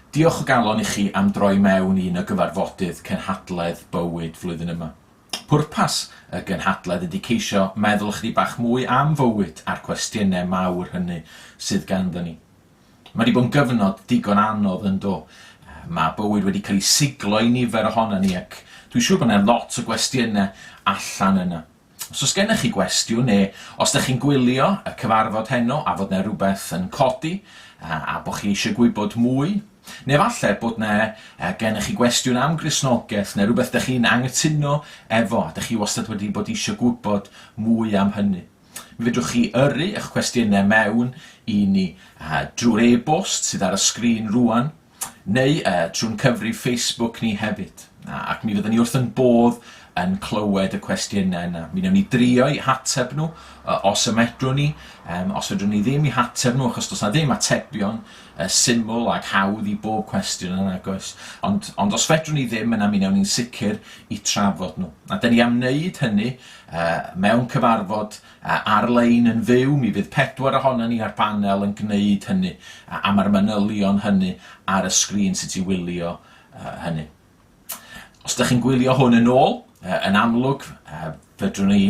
Diolch o galon i chi am droi mewn i un o gyfarfodydd cynhadledd bywyd flwyddyn yma. Pwrpas y gynhadledd ydy ceisio meddwl ychydig bach mwy am fywyd a'r cwestiynau mawr hynny sydd ganddo ni. Mae wedi bod yn gyfnod digon anodd yn do. Mae bywyd wedi cael ei siglo i nifer ohonon ni ac dwi'n siŵr bod yna lot o gwestiynau allan yna. Os oes gennych chi gwestiwn neu os ydych chi'n gwylio y cyfarfod heno a fod 'na rywbeth yn codi a, a bod chi eisiau gwybod mwy, neu falle bod 'na gennych chi gwestiwn am Gristnogaeth neu rhywbeth ydych chi'n anghytuno efo a ydych chi wastad wedi bod eisiau gwybod mwy am hynny. Mi fedrwch chi yrru eich cwestiynau mewn i ni drwy'r e-bost sydd ar y sgrin rŵan, neu trwy'n cyfrif Facebook ni hefyd. Ac mi fyddwn ni wrth yn bodd yn clywed y cwestiynau yna. Mi wnawn ni drio i hateb nhw os y medrwn ni, os fedrwn ni ddim i hateb nhw, achos does na ddim atebion syml ac hawdd i bob cwestiwn yna, nag oes. Ond, ond os fedrwn ni ddim, yna mi wnawn ni'n sicr i trafod nhw. A dyn ni am wneud hynny mewn cyfarfod ar-lein yn fyw, mi fydd pedwar ohonon ni ar banel yn gwneud hynny, a mae'r manylion hynny ar y sgrin sut i wylio hynny. Os ydych chi'n gwylio hwn yn ôl, yn amlwg, fedrwn ni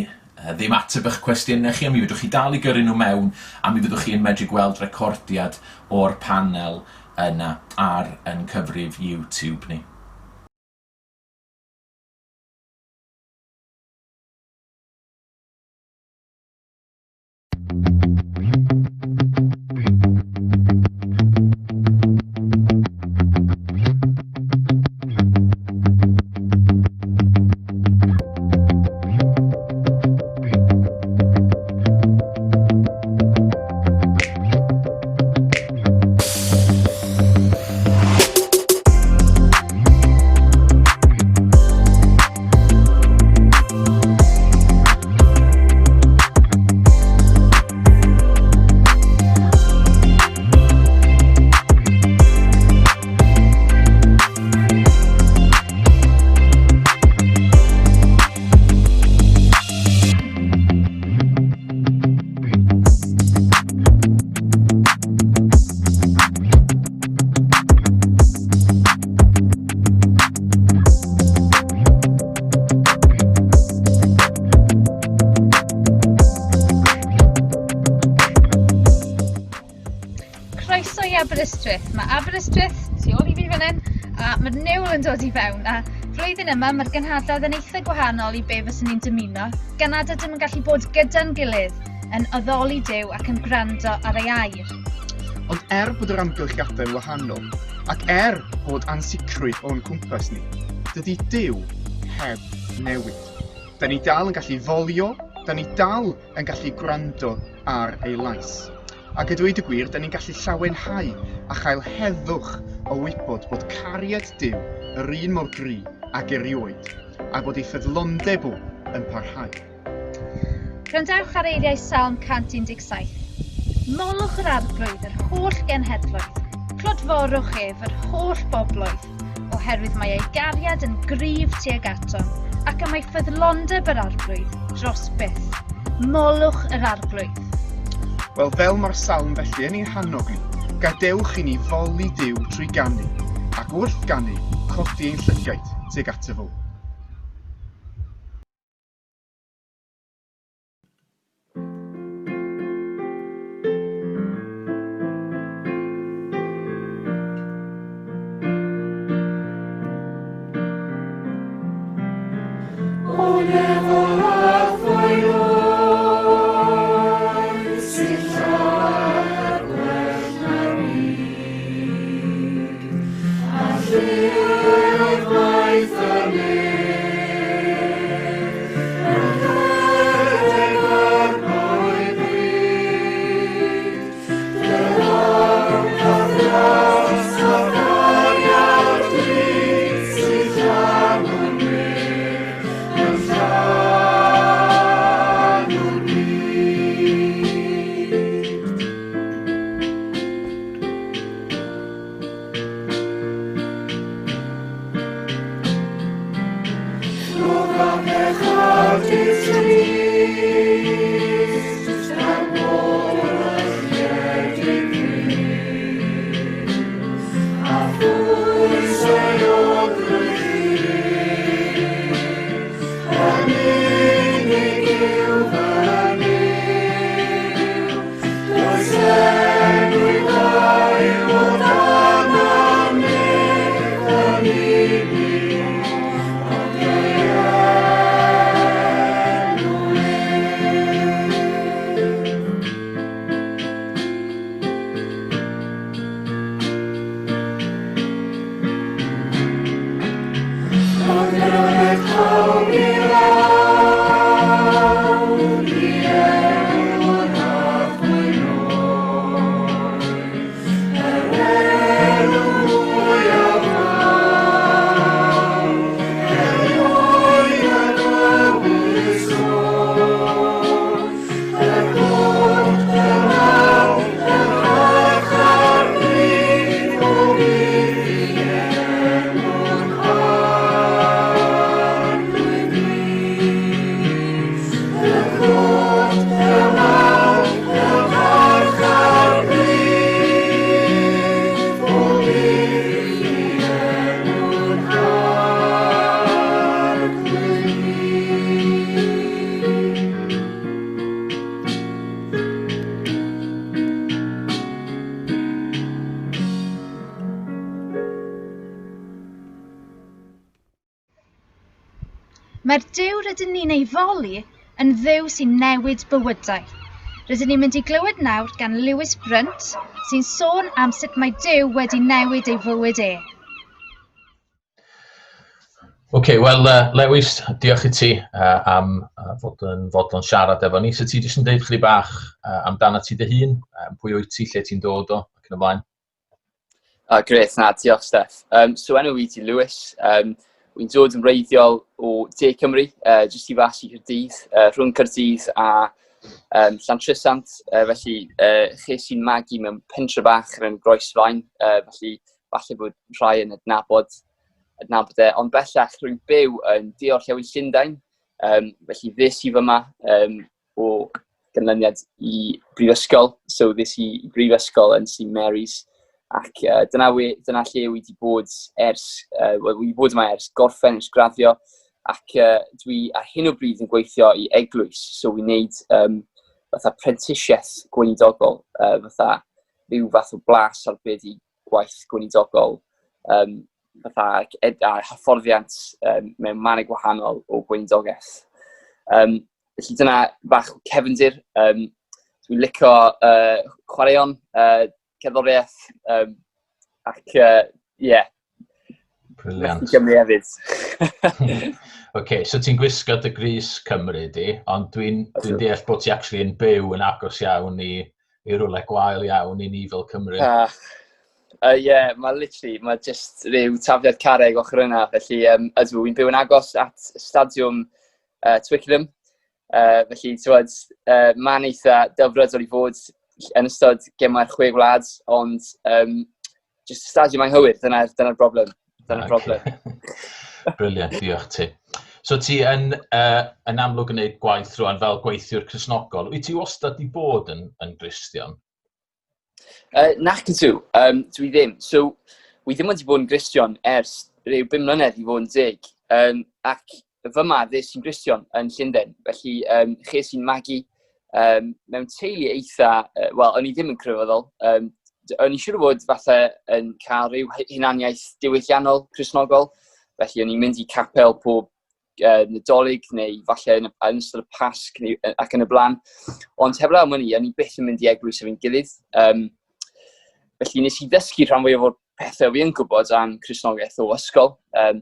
ddim ateb eich cwestiynau chi, ond mi fedrwch chi dal i gyrru nhw mewn, a mi fyddwch chi yn medru gweld recordiad o'r panel yna ar yn cyfrif YouTube ni. Croeso i Aberystwyth. Mae Aberystwyth tu ôl i fi fan hyn, a mae'r niwl yn dod i fewn, a flwyddyn yma mae'r gynhadledd yn eitha gwahanol i be fyswn ni'n dymuno, gan nad ydym yn gallu bod gyda'n gilydd yn addoli Duw ac yn gwrando ar ei air. Ond er bod yr amgylchiadau'n wahanol, ac er bod ansicrwydd o'n cwmpas ni, dydy Duw heb newid. Da ni dal yn gallu folio, da ni dal yn gallu gwrando ar ei lais. Ac a dweud y gwir, da ni'n gallu llawenhau a chael heddwch o wybod bod cariad Duw yr un mor gry ag erioed, a bod ei ffyddlondeb o yn parhau. Gwrandewch ar eiriau Salm 117. Molwch yr Arglwydd, yr holl genhedloedd, clodforwch ef, yr holl bobloedd, oherwydd mae ei gariad yn gryf tuag atom, ac am ei ffyddlondeb yr Arglwydd dros byth. Molwch yr Arglwydd. Wel, fel mae'r salm felly yn ein hannog ni, gadewch i ni foli Duw trwy ganu, ac wrth ganu, codi ein llygaid tuag ato fo. O nefol arthau oes, sydd llawer gwell na'r byd, a lleoedd maith y nef. Ond roedd pawb i lawr i enw'r arglwydd oedd, yr enw mwyaf mawr, erioed a glywyd sôn. Yr clod, y mawl, y parch a'r bri, o byth i enw'r Arglwydd Grist. Y clod, y mawl, y parch a'r bri, o byth i enw'r Arglwydd Grist. Mae'r Duw rydyn ni'n ei foli yn Dduw sy'n newid bywydau. Rydyn ni'n mynd i glywed nawr gan Lewis Brunt, sy'n sôn am sut mae Duw wedi newid ei fywyd e. Oce, wel, Lewis, diolch i ti am fod yn fodlon siarad efo ni. So ti jyst yn deud chydig bach amdano ti dy hun, pwy wyt ti, lle ti'n dod o, ac yn y blaen. Grêt, na, diolch Steff. So enw i ti Lewis, wy'n dod yn wreiddiol o De Cymru, jyst i fas i Caerdydd, rhwng Caerdydd a Llantrisant, felly ches i'n magu mewn pentre bach yn Groesfaen, felly falle bod rhai yn adnabod e, ond bellach rwy'n byw yn de-orllewin Llundain, felly ddes i fyma o ganlyniad i brifysgol, so ddes i i brifysgol yn St Mary's, ac dyna lle wi wedi bod ers, well, wi wedi bod yma ers gorffen, ers graddio, ac dwi ar hyn o bryd yn gweithio i eglwys, so wi'n neud fatha prentisiaeth gweinidogol, fatha rhyw fath o blas ar be di gwaith gweinidogol, fatha a hyfforddiant mewn mannau gwahanol o gweinidogaeth. Felly dyna bach o cefndir. Dwi'n licio chwaraeon, cerddoriaeth, ac ie. Brilliant. Methu Cymru hefyd. Oce, so ti'n gwisgo dy grys Cymru di, ond dwi deall bod ti actually yn byw yn agos iawn i rywle gwael iawn i ni fel Cymru. Yeah, mae literally, mae just rhyw tafliad carreg ochr yna, felly ydw, wy'n byw yn agos at stadiwm Twickenham, felly, ti'n mae'n eitha delfrydol i fod yn ystod gemau'r Chwe Gwlad, ond just stadiwm anghywir, dyna'r broblem. Dyna'r broblem. Brilliant, diolch ti. So ti yn amlwg yn gwneud gwaith rwan fel gweithiwr Cristnogol. Wyt ti wastad di bod yn Gristion? Nac ydw, dwi ddim. So, wi ddim wedi bod yn Gristion ers rhyw 5 mlynedd i fod yn deg. Ac fyma ddes i'n Gristion yn Llundain. Felly, ches i'n magu mewn teulu eitha, wel, o'n i ddim yn crefyddol. O'n i siŵr o fod falle yn cael rhyw hunaniaeth diwylliannol Cristnogol. Felly, o'n i'n mynd i capel pob Nadolig neu falle yn ystod y Pasg neu, ac yn y blaen. Ond heblaw am hynny, o'n i byth yn mynd i eglwys efo'n gilydd. Felly nes i ddysgu rhan fwyaf o'r pethau fi yn gwybod am Cristnogaeth o ysgol.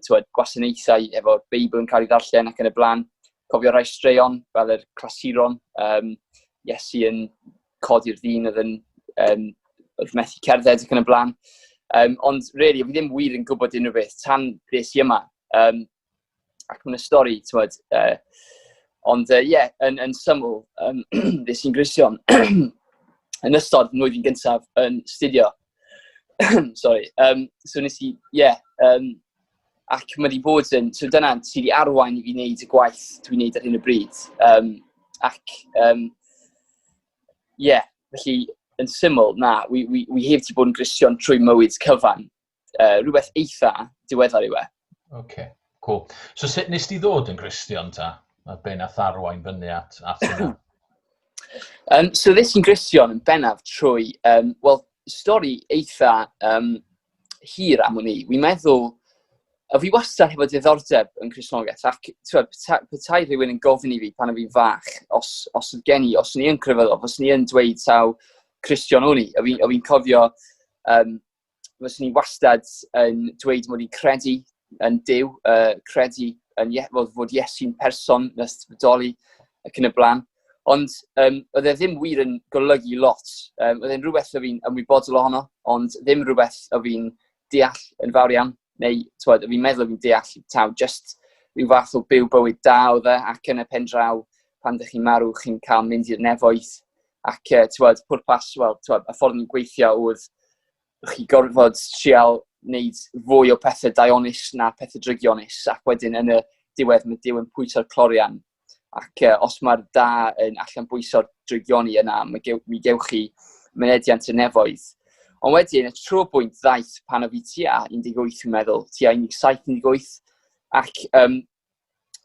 T'wod, gwasanaethau efo'r Beibl yn cael ei ddarllen ac yn y blaen. Cofio rhai straeon fel yr clasuron. Iesu yn codi'r ddyn oedd oedd methu cerdded ac yn y blaen. Ond really, fi ddim wir yn gwybod unrhyw beth tan ddes i yma. Ac mae'n stori, t'mod, ond ie, yn syml, ddes i'n Gristion yn ystod mlwyddyn gyntaf yn studio. Sorry. So nes i, ie, ac mae wedi bod yn, so dyna sydd wedi arwain i fi wneud y gwaith dwi'n wneud ar hyn o bryd. Ac, ie, felly, yn syml, na, wi heb wedi bod yn Gristion trwy mywyd cyfan. Rhywbeth eitha diweddar yw e. Oce, cool. So sut nes ti ddod yn Gristion ta? A be nath arwain fyny at hynna? So ddes i'n Gristion yn bennaf trwy, wel, stori eitha hir am wn i. Wi'n meddwl, a fi wastad hefo diddordeb yn Cristnogaeth, ac t'wod, petai rhywun yn gofyn i fi pan o'n fi'n fach, os oedd gen i, os o'n i yn crefyddol, os o'n i yn dweud taw Cristion o'n i, a fi'n cofio, fyswn i wastad yn dweud mod i'n credu yn Duw, credu yn ie, fod Iesu'n person nes bodoli ac yn y blaen. Ond oedd e ddim wir yn golygu lot. Oedd e'n rhywbeth o fi'n ymwybodol ohono, ond ddim rhywbeth o fi'n deall yn fawr iawn. Neu, twod, o fi'n meddwl o fi'n deall taw, just rhyw fath o byw bywyd da oedd e, ac yn y pen draw, pan ydych chi'n marw, chi'n cael mynd i'r nefoedd. Ac, twod, pwrpas, wel, twod, y ffordd ni'n gweithio oedd chi gorfod trial wneud fwy o pethau daionus na pethau drygionus, ac wedyn yn y diwedd mae Duw yn pwyso'r clorian. Ac os mae'r da yn allan bwyso'r drygioni yna, mae gew, mi gewch chi mynediant y nefoedd. Ond wedyn, y trobwynt ddaeth pan o fi tua 18, dwi'n meddwl, tua 17, 18, ac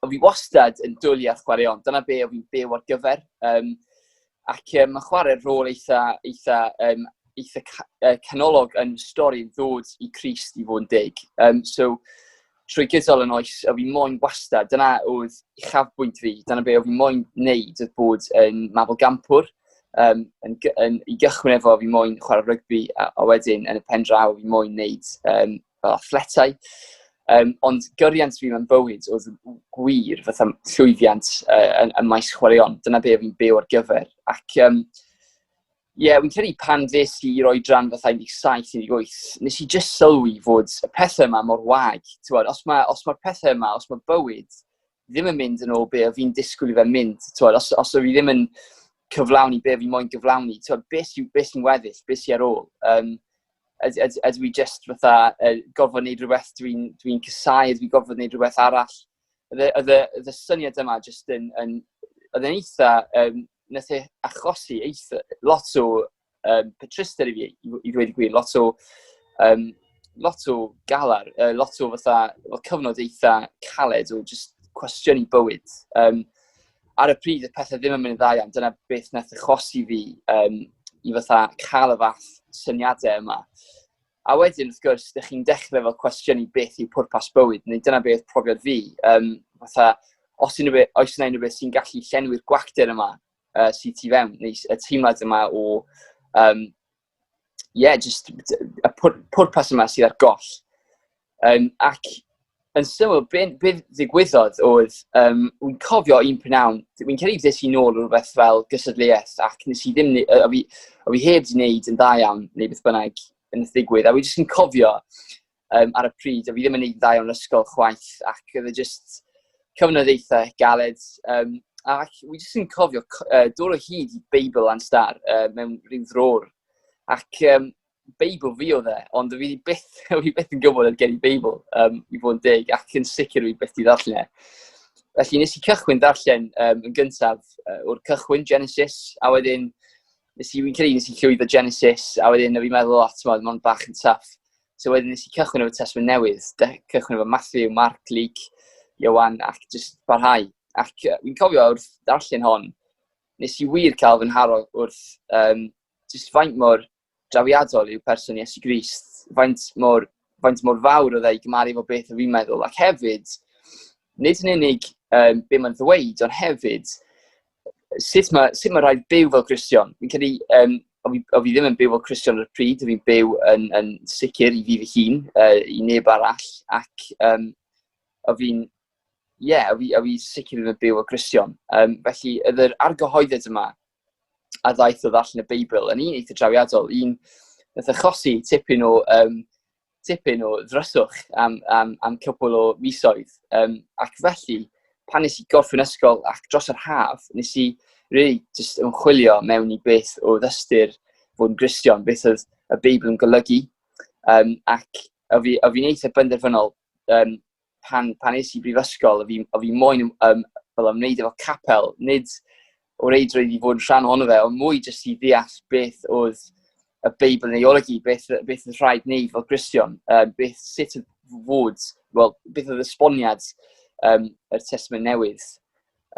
o fi wastad yn dwlu ar chwaraeon. Dyna be o fi'n byw ar gyfer. Ac mae chwarae rôl eitha, eitha, eitha canolog yn stori yn ddod i Crist i fod yn deg. So, trwy gydol yn oes, o fi moyn wastad, dyna oedd uchafbwynt fi, dyna be o fi moyn wneud oedd bod yn mabolgampwr. Yn, yn, I gychwyn efo, fi moyn chwarae rygbi, a wedyn yn y pen draw, fi moyn wneud fel athletau. Ond gyriant fi mewn bywyd oedd gwir fatha llwyddiant yn maes chwaraeon. Dyna be fi'n byw ar gyfer. Ac ie, yeah, wy'n credu pan ddes i i'r oedran fatha 17, 18, nes i just sylwi fod y pethau yma mor wag. T'wod, os mae'r os ma pethau yma, os mae bywyd ddim yn mynd yn ôl be o fi'n disgwyl i fe mynd, t'wod, os o fi ddim yn cyflawni be fi moyn gyflawni, t'wod, beth sy'n be sy weddill, beth sy'n ar ôl. Ydw i just fatha gorfod wneud rhywbeth dwi'n dwi casau, ydw i gorfod wneud rhywbeth arall. Oedd y syniad yma just yn oedd yn eitha, nath e achosi eitha, lot o petruster i fi, i ddweud y gwir, lot o galar, lot o fatha, fel cyfnod eitha caled o just cwestiynu bywyd. Ar y pryd, y pethau ddim yn mynd yn dda iawn, dyna beth nath achosi fi i fatha cael y fath syniadau yma. A wedyn, wrth gwrs, ydych chi'n dechrau fel cwestiynu beth yw pwrpas bywyd, neu dyna beth profiad fi. Fatha, os unrhyw beth, oes yna unrhyw beth sy'n gallu llenwi'r gwacter yma sydd tu fewn, neu y teimlad yma o, yeah, just y pwrpas yma sydd ar goll. Ac yn syml, be ddigwyddodd oedd, wy'n cofio un prynawn, wy'n credu ddes i nôl o rhywbeth fel gystadleuaeth, ac nes i ddim, o fi heb di wneud yn dda iawn, neu beth bynnag yn ddigwydd, a fi jyst yn cofio ar y pryd, o fi ddim yn wneud yn dda iawn yn ysgol chwaith, ac oedd e jyst cyfnod eitha galed, ac wi jyst yn cofio dod o hyd i Beibl Anstar mewn rhyw ddrôr, ac Beibl fi oedd e, ond fi byth, fi byth yn gwybod oedd gen i Beibl, i fod yn deg, ac yn sicr fi byth i ddarllen e. Felly nes i cychwyn darllen yn gyntaf o'r cychwyn Genesis, a wedyn nes i, fi'n credu nes i llwyddo Genesis, a wedyn fi'n meddwl, o, t'mod, mae'n bach yn tough. So wedyn nes i cychwyn efo Testament Newydd, cychwyn efo Matthew, Mark, Luke, Iowan, ac just barhau. Ac fi'n cofio wrth darllen hon, nes i wir cael fy nharo wrth just faint mor drawiadol yw person Iesu Grist, faint mor fawr oedd e i gymharu efo beth o fi'n meddwl. Ac hefyd, nid yn unig be mae'n ddweud, ond hefyd, sut mae rhaid byw fel Cristion. Fi'n credu, o fi ddim yn byw fel Cristion ar y pryd, o fi'n byw yn sicr i fi fy hun, i neb arall, ac o fi'n, ie, yeah, o fi sicr ddim yn byw fel Cristion. Felly, oedd yr argyhoeddiad yma a ddaeth o ddarllen y Beibl yn un eitha drawiadol, un nath achosi tipyn o ddryswch am cwpl o misoedd. Ac felly, pan nes i gorffen ysgol ac dros yr haf, nes i really just ymchwilio mewn i beth oedd ystyr fod yn Gristion, beth oedd y Beibl yn golygu. Ac o fi'n eitha benderfynol pan es i brifysgol, o fi moyn fel ymwneud efo capel, nid o reidrwydd i fod yn rhan ohono fe, ond mwy jyst i ddeall beth oedd y Beibl yn ei olygu, beth oedd rhaid wneud fel Gristion, beth, sut oedd fod, wel, beth oedd esboniad yr Testament Newydd.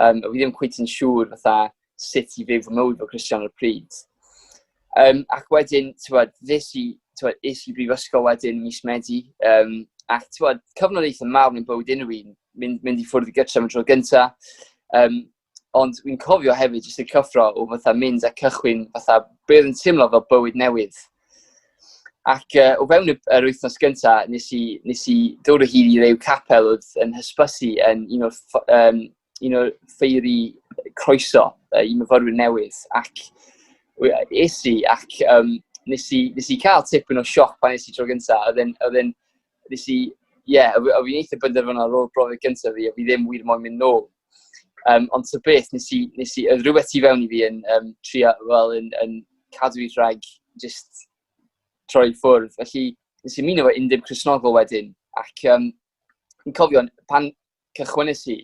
O fi ddim cweit yn siŵr fatha sut i fyw fy mywyd fel Cristion ar y pryd. Ac wedyn, t'wod, ddes i, t'wod, es i brifysgol wedyn mis Medi, ac t'wod, cyfnod eitha mawr mewn bywyd unrhyw un, mynd i ffwrdd i gytre am y tro gynta. Ond wy'n cofio hefyd jyst y cyffro o fatha mynd a cychwyn fatha be oedd yn teimlo fel bywyd newydd. Ac o fewn yr wythnos gyntaf, nes i dod o hyd i ryw capel oedd yn hysbysu yn un o'r ffeiri croeso i myfyrwyr newydd. Ac es i, ac nes i cael tipyn o sioc pan es i tro gyntaf. Oedd e'n, nes i, ie, yeah, oedd fi'n eitha benderfynol ar ôl brofiad gyntaf fi, a fi ddim wir moyn mynd nôl. Ond ta beth, oedd rhywbeth tu fewn i fi yn trio, wel, yn cadw fi rhag just troi ffwrdd. Felly, nes i ymuno efo Undeb Cristnogol wedyn, ac fi'n cofio pan cychwynnes i,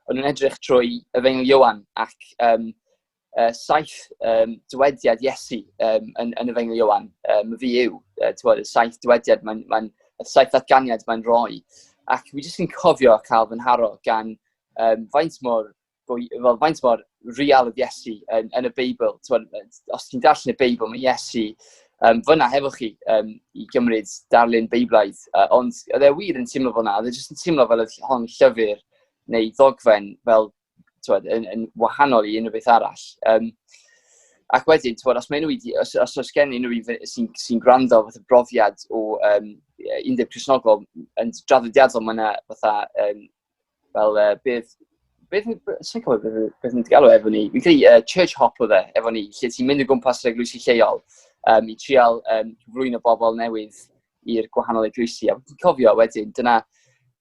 o'n nhw'n edrych trwy Efengyl Ioan, ac 7 dywediad Iesu yn Efengyl Ioan. Fi yw, y 7 dywediad, y 7 ddatganiad mae'n rhoi. Ac fi jyst yn cofio cael fy nharo gan faint mor, fel, faint mor real oedd Iesu yn y Beibl. T'wod, os ti'n darllen y Beibl, mae Iesu fyna hefo chi i gymryd darlun Beiblaidd. Ond oedd e wir yn teimlo fel 'na, oedd e jyst yn teimlo fel oedd hon llyfr neu ddogfen fel, t'wod, yn wahanol i unrhyw beth arall. Ac wedyn, t'wod, os mae unrhyw un, os, os oes gen unrhyw un sy'n gwrando fath o brofiad o Undeb Cristnogol, yn draddodiadol mae yna fatha, fel, beth, beth, sa'n cofio beth ni'n galw efo ni, fi'n credu church hop oedd e efo ni, lle ti'n mynd o gwmpas yr eglwysi lleol i trial cyflwyno bobl newydd i'r gwahanol eglwysi. A fi'n cofio wedyn, dyna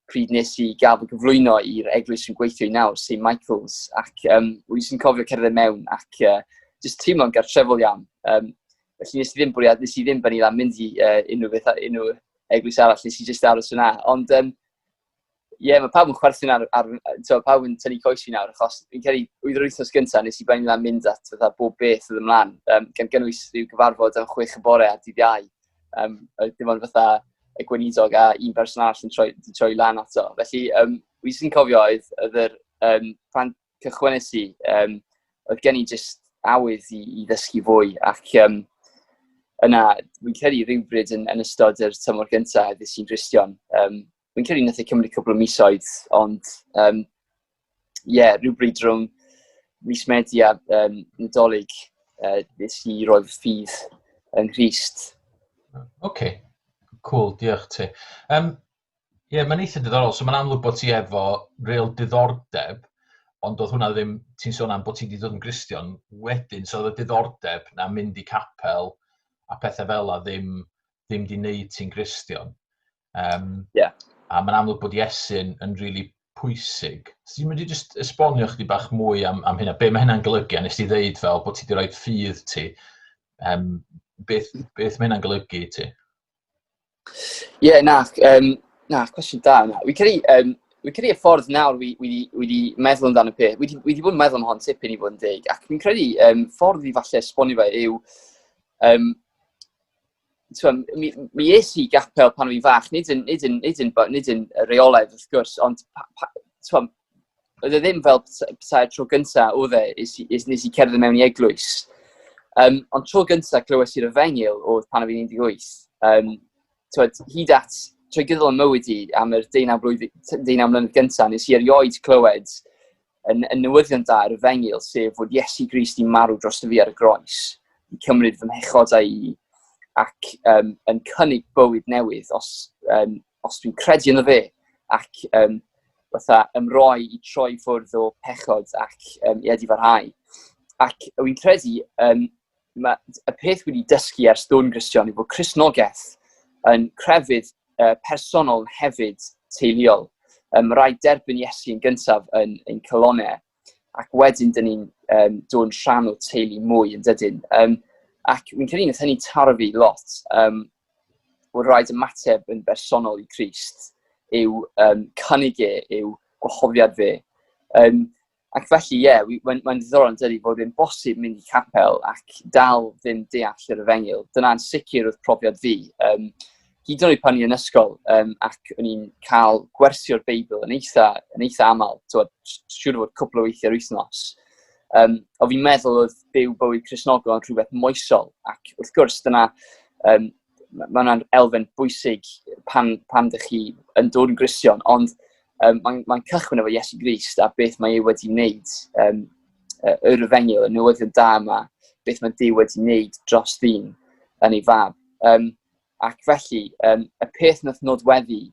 pryd nes i gael fy gyflwyno i'r eglwys sy'n gweithio i nawr, St Michael's, ac wy sy'n cofio cerdded mewn ac jyst teimlo'n gartrefol iawn. Felly nes i ddim bwriad, nes i ddim benni lan mynd i unrhyw beth, unrhyw eglwys arall, nes i jyst aros yna. Ond ie, mae pawb yn chwerthin ar t'o, pawb yn tynnu coes fi nawr, achos fi'n credu oedd yr wythnos gyntaf nes i benni lan mynd at fatha bob beth oedd ymlaen, gan gynnwys rhyw gyfarfod am 6 y bore ar dydd Iau. Oedd dim ond fatha y gweinidog a un person arall yn troi lan ato. Felly, wi jyst yn cofio oedd yr, pan cychwynnes i, oedd gen i jyst awydd i ddysgu fwy, ac yna, fi'n credu rhywbryd yn ystod yr tymor gyntaf, ddes i'n Gristion. Fi'n credu nath e cymryd cwpl o misoedd, ond ie, rhywbryd rhwng mis Medi a Nadolig, nes i roi fy ffydd yng Nghrist. Oce, cool, diolch ti. Ie, mae'n eitha diddorol. So mae'n amlwg bod ti efo real diddordeb, ond oedd hwnna ddim, ti'n sôn am bod ti wedi dod yn Gristion wedyn, so oedd y diddordeb na mynd i capel a pethau fel 'na ddim di wneud ti'n Gristion. A mae'n amlwg bod Iesu'n yn really pwysig. So ti'n mynd i just esbonio chdi bach mwy am hynna? Be mae hynna'n golygu? A nes ti ddeud fel bod ti wedi rhoi ffydd ti. Beth mae hynna'n golygu i ti? Ie, yeah, na, cwestiwn da yna. Wi'n credu y ffordd nawr wi di meddwl amdano y peth. Wi di bod yn meddwl am hon tipyn i fod yn deg. Ac fi'n credu ffordd i falle esbonio fe yw, t'mo, mi es i gapel pan o'n i'n fach, nid yn reolaidd wrth gwrs, ond t'mo, oedd e ddim fel petai'r tro gynta oedd e, nes i cerdded mewn i eglwys. Ond tro gynta clywes i'r efengyl oedd pan o'n i'n 18. T'mod, hyd at trwy gydol y mywyd i am yr deunaw mlynedd gynta, nes i erioed clywed yn newyddion da yr efengyl, sef fod Iesu Grist i marw dros fi ar y groes, i cymryd fy mhechodau i, ac yn cynnig bywyd newydd os dwi'n credu ynddo fe, ac fatha ymroi i troi ffwrdd o pechod ac i edifarhau. Ac wy'n credu, y peth wedi dysgu ers dod yn Gristion yw bod Cristnogaeth yn crefydd personol hefyd teuluol. Mae rhaid derbyn Iesu yn gyntaf yn ein calonnau, ac wedyn dyn ni'n dod yn rhan o teulu mwy yn dydyn. Ac wy'n credu nath hynny taro fi lot, bod rhaid ymateb yn bersonol i Crist yw cynnig e, yw gwahoddiad fe. Ac felly, ie, yeah, mae'n ddiddorol yn dydi fod yn bosib mynd i capel ac dal ddim deall yr efengyl. Dyna'n sicr oedd profiad fi. Hyd yn oed pan o'n i yn ysgol, ac o'n i'n cael gwersi o'r Beibl yn eitha aml, t'wod, siŵr o fod cwpl o weithiau yr wythnos. O fi'n meddwl oedd byw bywyd Cristnogol yn rhywbeth moesol, ac wrth gwrs dyna, ma' hwnna'n elfen bwysig pan dych chi yn dod yn Gristion, ond mae'n cychwyn efo Iesu Grist a beth mae e wedi wneud, yr efengyl, y newyddion da yma, beth mae Duw wedi wneud dros ddyn yn ei fab. Ac felly, um, y peth nath nodweddu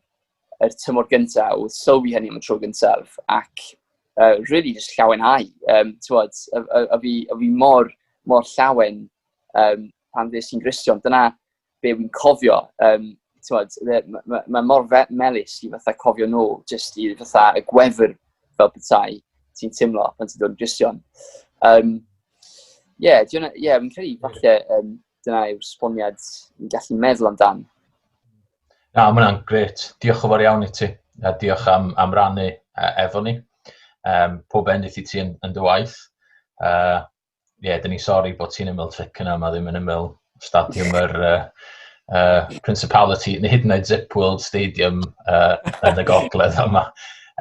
yr tymor gyntaf oedd sylwi hynny am y tro gyntaf ac really just llawenhau. Um, tywod, a, a, a, fi, a fi mor, mor llawen um, pan ddes i'n Gristion. Dyna be wy'n cofio. Um, tywod, mae ma, ma mor melus i fatha cofio nôl, jyst i fatha y gwefr fel petai ti'n teimlo pan ti'n dod yn Gristion. Um, yeah, yeah, fi'n credu falle um, dyna yw'r sboniad ni'n gallu meddwl amdan. Na, mae hwnna'n grêt. Diolch yn fawr iawn i ti, a diolch am, am rannu efo ni. Um, pob bendith i ti yn, yn dy waith. Uh, ie, yeah, dyn ni sori bod ti'n ymyl Twickenham a ddim yn ymyl stadiwm yr uh, uh, Principality, neu hyd yn oed Zip World Stadium uh, yn y gogledd yma.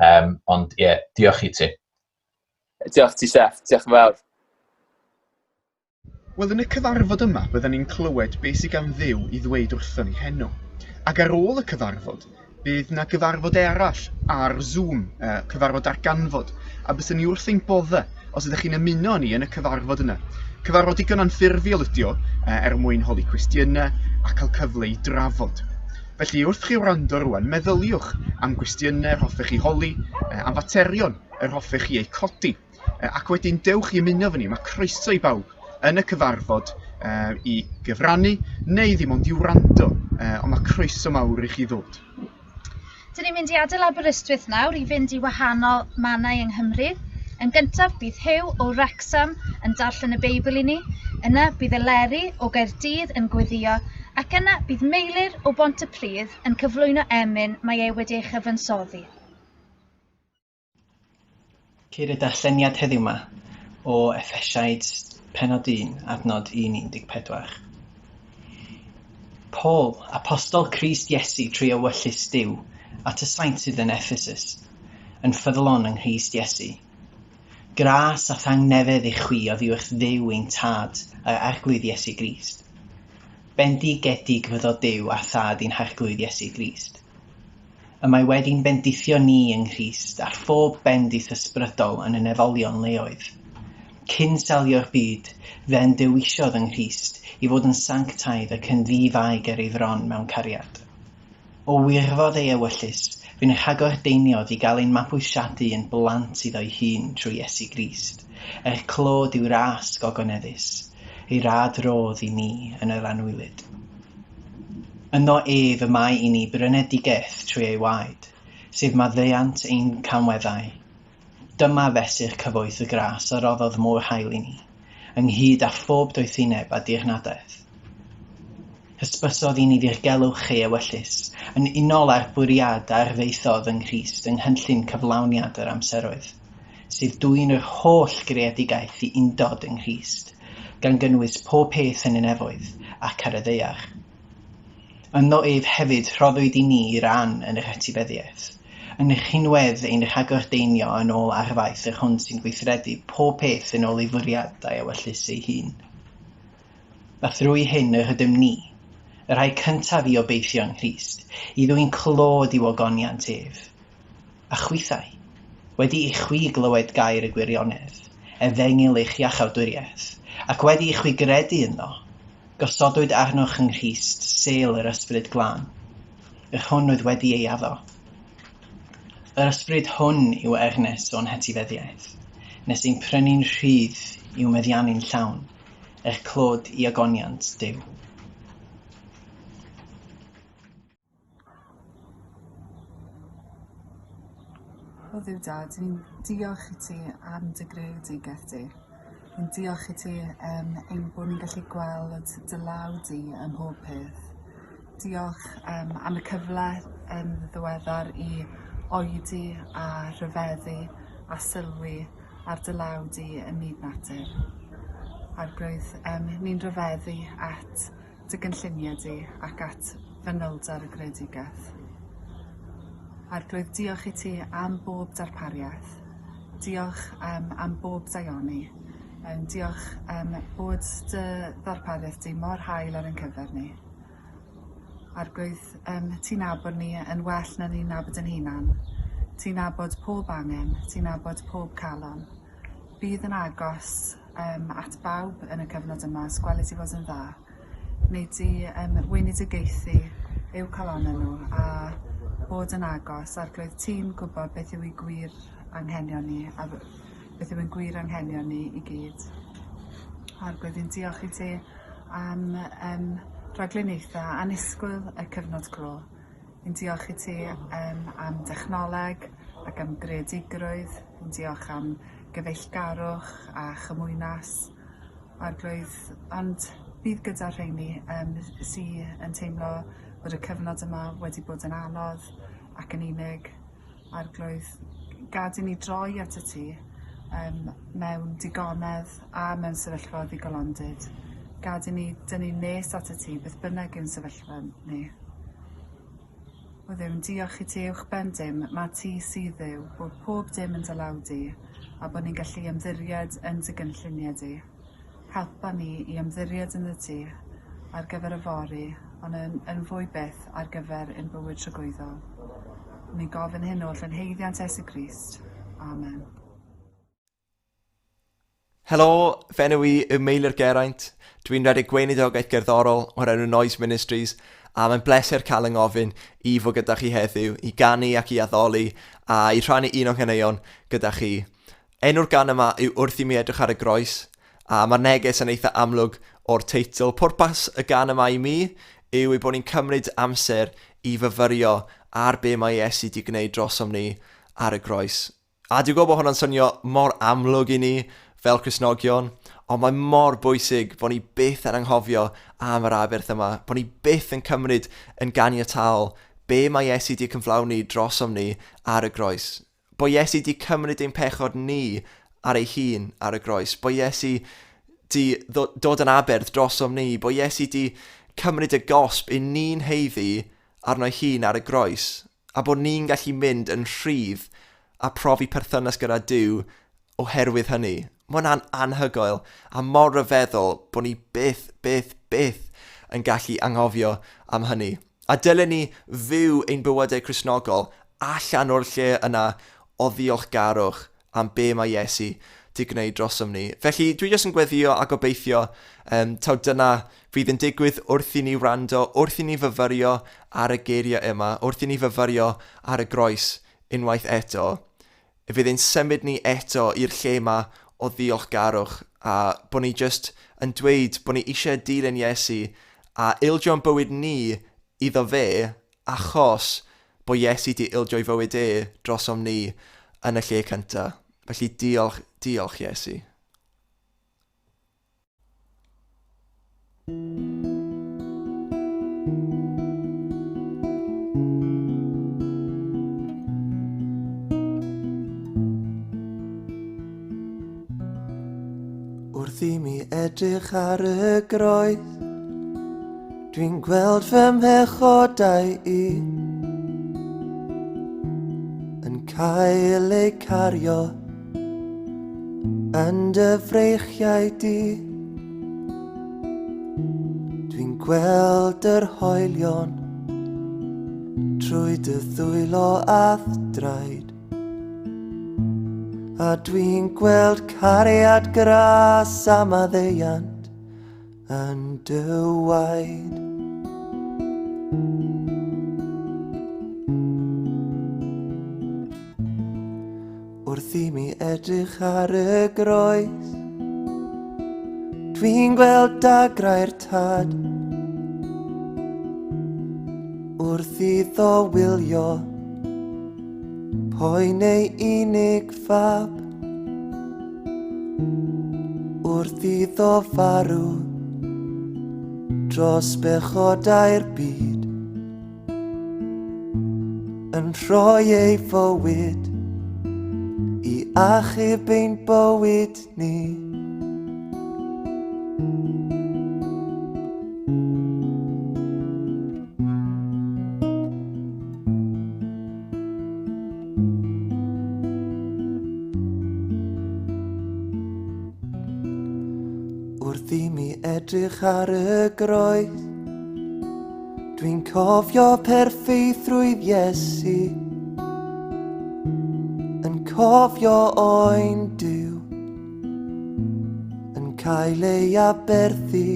Um, ond ie, yeah, diolch i ti. Diolch ti, Seth. Diolch yn fawr. Wel, yn y cyfarfod yma, bydden ni'n clywed beth sydd gan Dduw i ddweud wrthon ni heno. Ac ar ôl y cyfarfod, bydd 'na gyfarfod arall ar Zoom, uh, cyfarfod darganfod, a byswn ni wrth ein bodde os ydych chi'n ymuno â ni yn y cyfarfod yna. Cyfarfod digon anffurfiol ydi o, uh, er mwyn holi cwestiynau a cael cyfle i drafod. Felly, wrth chi wrando rwan, meddyliwch am gwestiynau yr hoffech chi holi, uh, am faterion yr hoffech chi eu codi. Ac wedyn dewch i ymuno efo ni, mae croeso i bawb yn y cyfarfod uh, i gyfrannu neu ddim ond i wrando, uh, ond mae croeso mawr i chi ddod. Dyn ni'n mynd i adael Aberystwyth nawr i fynd i wahanol mannau yng Nghymru. Yn gyntaf, bydd Huw o Wrecsam yn darllen y Beibl i ni. Yna, bydd Eleri o Gaerdydd yn gweddio, ac yna bydd Meilir o Bontypridd yn cyflwyno emyn mae e wedi ei chyfansoddi. Ceir y darlleniad heddiw 'ma o Effesiaid pennod 1, adnod 1-14. Paul, apostol Crist Iesu trwy ewyllys Duw, at y saint sydd yn Ephesus, yn ffyddlon yng Nghrist Iesu. Gras a thangnefedd i chwi oddi wrth Dduw ein Tad a'r Arglwydd Iesu Grist. Bendigedig fyddo Duw a Thad i'n Harglwydd Iesu Grist. Y mae wedi'n bendithio ni yng Nghrist â phob bendith ysbrydol yn y nefolion leoedd. Cyn selio'r byd, fe'n dewisiodd yng Nghrist i fod yn sanctaidd ac yn ddi-fai ger ei fron mewn cariad. O wirfodd ei ewyllys, fe'n rhagordeiniodd i gael ein mabwysiadu yn blant iddo'i hun trwy Iesu Grist, er clod i'w ras gogoneddus, ei rad rodd i ni yn yr anwylyd. Ynddo ef y mae i ni brynedigaeth trwy ei waed, sef maddeuant ein camweddau. Dyma fesur cyfoeth y gras a roddodd mor hael i ni, ynghyd â phob doethineb a dirnadaeth. Hysbysodd i ni ddirgelwch ei ewyllys, yn unol â'r bwriad a arfaethodd yng Nghrist yng nghynllun cyflawniad yr amseroedd, sef dwyn yr holl greadigaeth i undod yng Nghrist, gan gynnwys pob peth yn y nefoedd ac ar y ddaear. Ynddo ef hefyd rhoddwyd i ni ran yn yr etifeddiaeth, yn rhinwedd ein rhagordeinio yn ôl arfaeth yr hwn sy'n gweithredu pob peth yn ôl ei fwriad a'i ewyllys ei hun. A thrwy hyn yr ydym ni, y rhai cyntaf i obeithio yng Nghrist, i ddwyn clod i'w ogoniant ef. A chwithau, wedi i chwi glywed gair y gwirionedd, efengyl eich iachawdwriaeth, ac wedi i chwi gredu ynddo, Gosodwyd arnoch yng Nghrist sêl yr Ysbryd Glân, yr hwn oedd wedi ei addo. Yr Ysbryd hwn yw ernes o'n hetifeddiaeth, nes ein prynu'n rhydd i'w meddiannu'n llawn, er clod i ogoniant Duw. O Dduw Dad, ni'n diolch i ti am dy greadigaeth di. Ni'n diolch i ti um, ein bod ni'n gallu gweld dy law di ym mhob peth. Diolch um, am y cyfle yn ddiweddar i oedi a rhyfeddu a sylwi ar dy law di ym myd natur. Arglwydd, um, ni'n rhyfeddu at dy gynlluniau di ac at fanylder y greadigaeth. Arglwydd, diolch i ti am bob darpariaeth. Diolch um, am bob daioni. Um, diolch um, bod dy ddarpariaeth di mor hael ar ein cyfer ni. Arglwydd, um, ti'n nabod ni yn well na ni'n nabod yn hunan. Ti'n nabod pob angen, ti'n nabod pob calon. Bydd yn agos um, at bawb yn y cyfnod yma, os gweli ti fod yn dda. Wnei di um, weinidogaethu eu calonnau nhw a bod yn agos. Arglwydd, ti'n gwybod beth yw eu gwir anghenion ni a beth yw ein gwir anghenion ni i gyd. Arglwydd, fi'n diolch i ti am um, rhagluniaethau annisgwyl y cyfnod clo. Fi'n diolch i ti um, am dechnoleg ac am greadigrwydd. Fi'n diolch am gyfeillgarwch a chymwynas. Arglwydd, ond bydd gyda'r rheini um, sy yn teimlo bod y cyfnod yma wedi bod yn anodd ac yn unig. Arglwydd, gad i ni droi at y ti um, mewn digonedd a mewn sefyllfa o ddigolondid. Gad i ni dynnu nes at y ti, beth bynnag yw'n sefyllfa ni. O Dduw, yn diolch i ti uwchben dim, ma' ti sydd Dduw, bod pob dim yn dy law di, a bod ni'n gallu ymddiried yn dy gynlluniau di. Helpa ni i ymddiried ynddo ti ar gyfer yfory, ond yn, yn fwy byth ar gyfer ein bywyd tragwyddol. Ni'n gofyn hyn oll yn haeddiant Iesu Grist. Amen. Helo, fy enw i yw Meilir Geraint. Dwi'n rhedeg gweinidogaeth gerddorol o'r enw Noise Ministries a mae'n bleser cael yng ngofyn i fod gyda chi heddiw i ganu ac i addoli a i rhannu un o'n nghaneuon gyda chi. Enw'r gan yma yw Wrth i mi edrych ar y groes a mae'r neges yn eitha amlwg o'r teitl. Pwrpas y gan yma i mi yw ei bod ni'n cymryd amser i fyfyrio ar be mae Iesu di gwneud drosom ni ar y groes. A dwi'n gwybod bod hwnna'n swnio mor amlwg i ni fel Cristnogion, ond mae mor bwysig bod ni byth yn anghofio am yr aberth yma, bod ni byth yn cymryd yn ganiataol be mae Iesu di cyflawni drosom ni ar y groes. Bod Iesu di cymryd ein pechod ni ar ei hun ar y groes. Bod Iesu di dod yn aberth drosom ni. Bod Iesu di cymryd y gosb i ni'n heiddi arno'i hun ar y groes. a bod ni'n gallu mynd yn rhydd a profi perthynas gyda Duw oherwydd hynny. Mae hwnna'n anhygoel a mor ryfeddol bod ni byth, byth, byth yn gallu anghofio am hynny. A dylen ni fyw ein bywydau Cristnogol allan o'r lle yna o ddiolchgarwch am be mae Iesu 'di gwneud drosom ni. Felly dwi jyst yn gweddïo a gobeithio um, taw dyna fydd yn digwydd wrth i ni wrando, wrth i ni fyfyrio ar y geiriau yma, wrth i ni fyfyrio ar y groes unwaith eto. Y fydd ein symud ni eto i'r lle yma o ddiolchgarwch a bod ni jyst yn dweud bod ni eisiau dilyn Iesu a ildio'n bywyd ni iddo fe Achos bo Iesu 'di ildio'i fywyd e drosom ni yn y lle cynta. Felly diolch, diolch Iesu. Wrth i mi edrych ar y groes Dwi'n gweld fy mhechodau i Yn cael eu cario Yn dy freichiau di Dwi'n gweld yr hoelion Trwy dy ddwylo a'th draed A dwi'n gweld cariad gras a maddeuant Yn dy waed. Wrth i mi edrych ar y groes Dwi'n gweld dagrau'r tad Wrth iddo wylio Poen ei unig fab Wrth iddo farw dros bechodau'r byd Yn rhoi ei fywyd i achub ein bywyd ni. Wrth i mi edrych ar y groes Dwi'n cofio perffeithrwydd Iesu Yn cofio oen Duw Yn cael ei aberthu.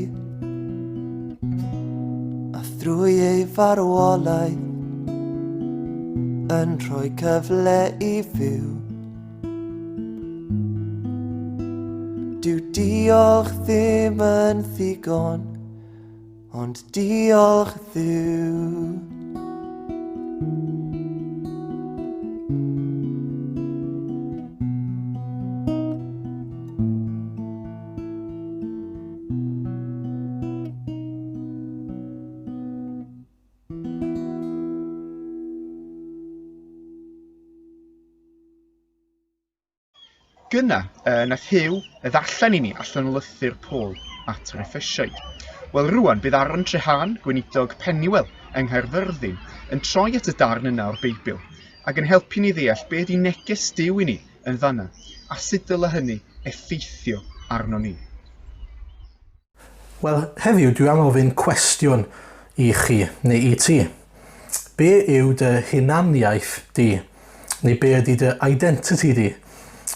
drwy ei farwolaeth yn rhoi cyfle i fyw. Dyw diolch ddim yn ddigon, ond diolch Dduw. Gyna, uh, nath Huw ddarllen i ni allan o lythyr Paul at yr Effesiaid. Wel rwan, bydd Aaron Trehan, gweinidog Pennywell yng Nghaerfyrddin, yn troi at y darn yna o'r Beibl ac yn helpu ni ddeall be ydy neges Duw i ni yn fanna, a sut dyle hynny effeithio arno ni. Wel, heddiw dwi am ofyn cwestiwn i chi, neu i ti. Be yw dy hunaniaeth di? Neu be ydy dy identity di?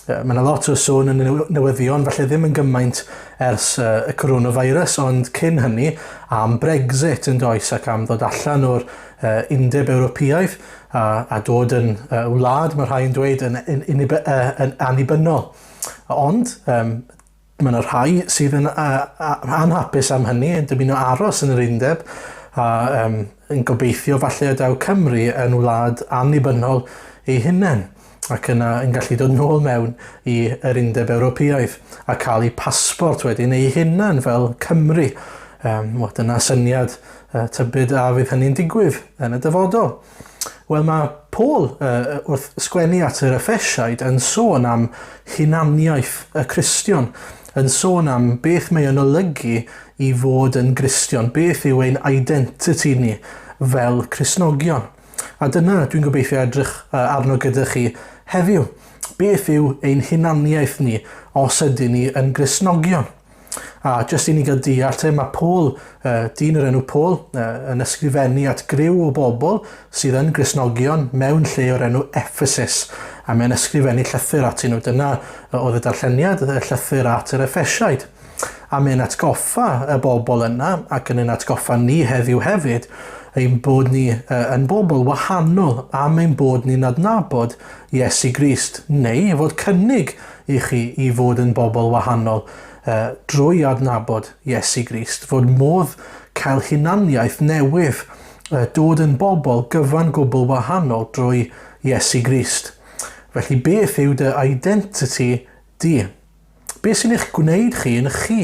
Mae yna lot o sôn yn y newyddion, falle ddim yn gymaint ers y coronavirus, ond cyn hynny am Brexit yn does ac am ddod allan o'r Undeb Ewropeaidd a, a dod yn wlad, mae rhai yn dweud, yn, yn, yn, yn annibynnol. Ond um, Mae yna rhai sydd yn anhapus am hynny, yn dymuno aros yn yr undeb a um, yn gobeithio falle y daw Cymru yn wlad annibynnol ei hunain ac yna yn gallu dod nôl mewn i yr Undeb Ewropeaidd a cael eu pasbort wedyn eu hunain fel Cymru. Um, wel, dyna syniad uh, tybed a fydd hynny'n digwydd yn y dyfodol. Wel, mae Paul uh, wrth sgwennu at yr Effesiaid yn sôn am hunaniaeth y Cristion, yn sôn am beth mae yn olygu i fod yn Gristion, beth yw ein identity ni fel Cristnogion. A dyna dwi'n gobeithio edrych arno gyda chi heddiw. Beth yw ein hunaniaeth ni os ydyn ni yn Gristnogion? A jyst i ni gael deall te, mae Paul, uh, dyn o'r enw Paul, uh, yn ysgrifennu at griw o bobl sydd yn Gristnogion mewn lle o'r enw Ephesus. A mae'n ysgrifennu llythyr atyn nhw. Dyna oedd y darlleniad, y llythyr at yr Effesiaid. A mae'n atgoffa y bobl yna, ac yn ein atgoffa ni heddiw hefyd, ein bod ni uh, yn bobl wahanol am ein bod ni'n adnabod Iesu Grist, neu fod cynnig i chi i fod yn bobl wahanol uh, drwy adnabod Iesu Grist, fod modd cael hunaniaeth newydd, uh, dod yn bobl gyfan gwbl wahanol drwy Iesu Grist. Felly beth yw dy identity di? Beth sy'n eich gwneud chi yn chi?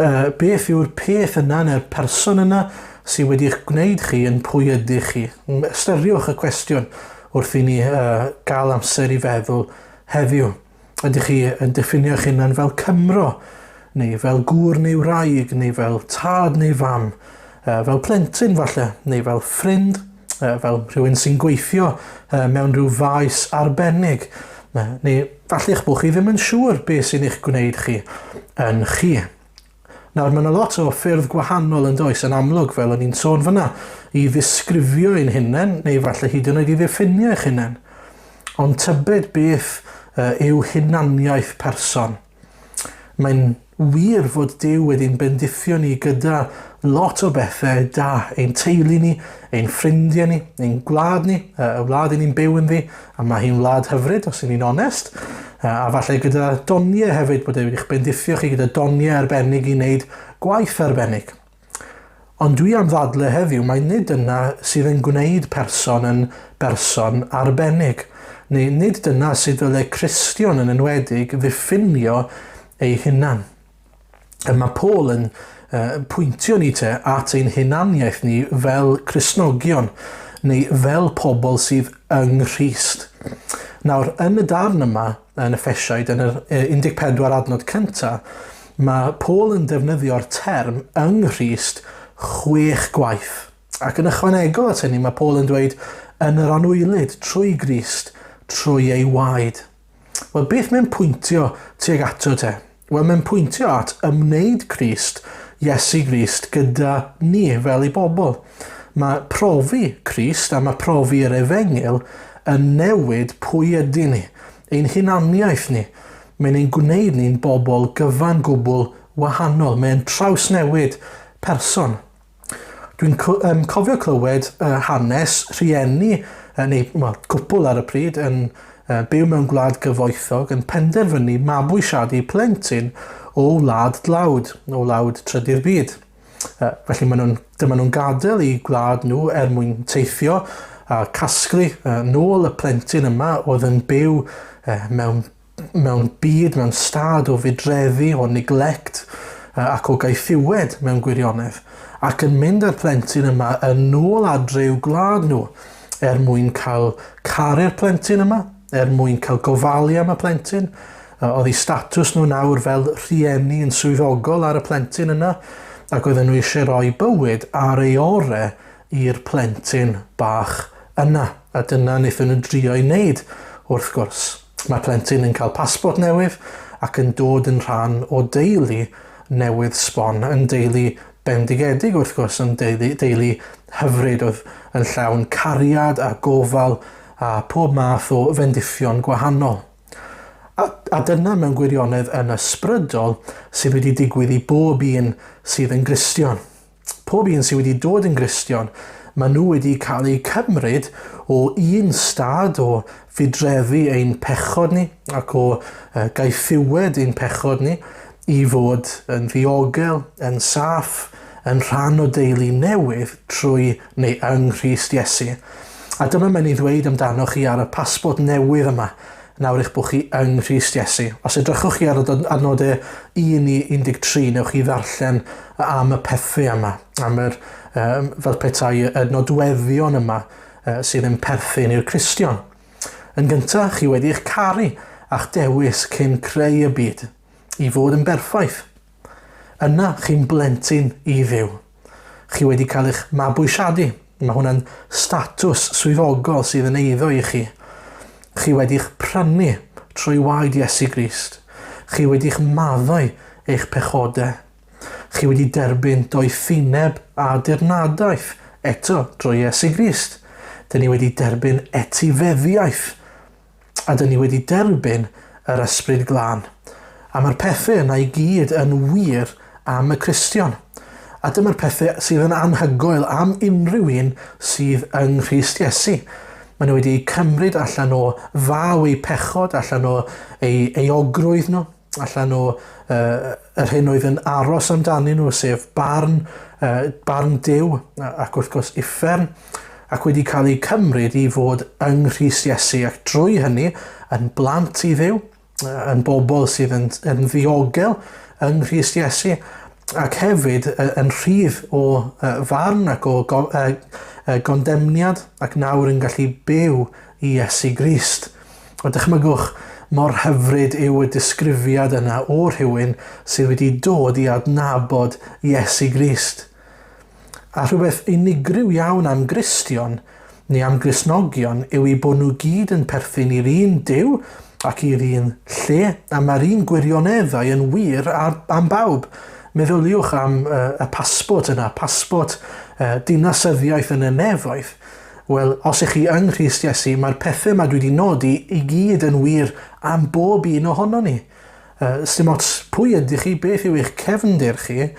Uh, beth yw'r peth yna neu'r person yna sydd wedi eich gwneud chi yn pwy ydych chi? Ystyriwch y cwestiwn wrth i ni uh, gael amser i feddwl heddiw. Ydych chi yn diffinio eich hunan fel Cymro, neu fel gŵr neu wraig, neu fel tad neu fam, uh, fel plentyn falle, neu fel ffrind, uh, fel rhywun sy'n gweithio uh, mewn rhyw faes arbennig, neu falle eich bod chi ddim yn siŵr beth sy'n eich gwneud chi yn chi. Nawr, mae yna lot o ffyrdd gwahanol yn does, yn amlwg, fel o'n i'n sôn fyna, i ddisgrifio ein hunain, neu falle hyd yn oed i ddiffinio eich hunain. Ond tybed beth uh, yw hunaniaeth person? Mae'n wir fod Duw wedi'n bendithio ni gyda lot o bethau da, ein teulu ni, ein ffrindiau ni, ein gwlad ni, y wlad i ni'n byw ynddi, a mae hi'n wlad hyfryd os y'n ni'n onest, a falle gyda doniau hefyd, bod e wedi'ch bendithio chi gyda doniau arbennig i wneud gwaith arbennig. Ond dwi am ddadle heddiw mai nid dyna sydd yn gwneud person yn berson arbennig, neu nid dyna sydd ddyle Cristion yn enwedig ddiffinio ei hunan. Y mae Paul yn uh, pwyntio ni te at ein hunaniaeth ni fel Cristnogion, neu fel pobl sydd yng Nghrist. Nawr, yn y darn yma, yn Effesiaid, yn yr 14 adnod cyntaf, Mae Paul yn defnyddio'r term yng Nghrist chwech gwaith. Ac yn ychwanegol at hynny, mae Paul yn dweud yn yr anwylyd trwy Grist, trwy ei waed. Wel, beth mae'n pwyntio tuag ato te? Wel, mae'n pwyntio at ymwneud Crist, Iesu Grist, gyda ni fel ei bobl. Mae profi Crist a mae profi yr efengyl yn newid pwy ydyn ni, ein hunaniaeth ni. Mae'n ein gwneud ni'n bobl gyfan gwbl wahanol. Mae'n trawsnewid person. Dwi'n um, cofio clywed uh, hanes rhieni, uh, neu well, cwpl ar y pryd, yn uh, byw mewn gwlad gyfoethog, yn penderfynu mabwysiadu plentyn o wlad dlawd, o wlad trydydd byd. Uh, felly maen nhw'n, dyma nhw'n gadael eu gwlad nhw er mwyn teithio a casglu uh, nôl y plentyn yma oedd yn byw uh, mewn, mewn byd, mewn stad o fudreddi, o neglect uh, ac o gaethiwed mewn gwirionedd, ac yn mynd â'r plentyn yma yn ôl adre i'w gwlad nhw er mwyn cael caru'r plentyn yma, er mwyn cael gofalu am y plentyn. Oedd eu statws nhw nawr fel rhieni yn swyddogol ar y plentyn yna, ac oedden nhw eisiau rhoi bywyd ar ei ore i'r plentyn bach yna. A dyna wnaethon nhw drio ei wneud, wrth gwrs. Mae'r plentyn yn cael pasbort newydd ac yn dod yn rhan o deulu newydd sbon, yn deulu bendigedig wrth gwrs, yn deulu, deulu hyfryd oedd yn llawn cariad a gofal a phob math o fendithion gwahanol. A, a dyna mewn gwirionedd yn ysbrydol sydd wedi digwydd i bob un sydd yn Gristion. Pob un sydd wedi dod yn Gristion, maen nhw wedi cael eu cymryd o un stad o fudreddu ein pechod ni ac o uh, gaethiwed ein pechod ni i fod yn ddiogel, yn saff, yn rhan o deulu newydd trwy neu yng Nghrist Iesu. A dyma mae'n ei ddweud amdanoch chi ar y pasbort newydd yma, nawr eich bod chi yng Nghrist Iesu. Os edrychwch chi ar y adnodau 1 i 13, newch chi ddarllen am y pethau yma, am yr, um, fel petai y nodweddion yma uh, sydd yn perthyn i'r Cristion. Yn gyntaf, chi wedi eich caru a'ch dewis cyn creu y byd, i fod yn berffaith. Yna, chi'n blentyn i Dduw. Chi wedi cael eich mabwysiadu. Mae hwnna'n statws swyddogol sydd yn eiddo i chi. Chi wedi'ch prynu trwy waed Iesu Grist. Chi wedi'ch maddau eich pechodau. Chi wedi derbyn doethineb a dirnadaeth eto drwy Iesu Grist. Dyn ni wedi derbyn etifeddiaeth a dyn ni wedi derbyn yr Ysbryd Glân. A mae'r pethau yna i gyd yn wir am y Cristion. A dyma'r pethau sydd yn anhygoel am unrhyw un sydd yng Nghrist Iesu. Maen nhw wedi eu cymryd allan o faw eu pechod, allan o eu euogrwydd nhw, allan o uh, yr hyn oedd yn aros amdanyn nhw, sef barn, uh, barn Duw ac wrth gwrs uffern, ac wedi cael eu cymryd i fod yng Nghrist Iesu, ac drwy hynny yn blant i Dduw, yn bobl sydd yn, yn ddiogel yng Nghrist Iesu, ac hefyd yn rhydd o farn ac o gondemniad, ac nawr yn gallu byw i Iesu Grist. A dychmygwch mor hyfryd yw y disgrifiad yna o rhywun sydd wedi dod i adnabod Iesu Grist. A rhywbeth unigryw iawn am Gristion neu am Gristnogion yw eu bod nhw gyd yn perthyn i'r un Duw ac i'r un lle, a mae'r un gwirioneddau yn wir ar, am bawb. Meddyliwch am uh, y pasbort yna, pasbort uh, dinasyddiaeth yn y nefoedd. Wel, os ych chi yng Nghrist Iesu, mae'r pethau yma dwi wedi nodi i gyd yn wir am bob un ohono ni. Uh, Sdim ots pwy ydych chi, beth yw eich cefndir chi,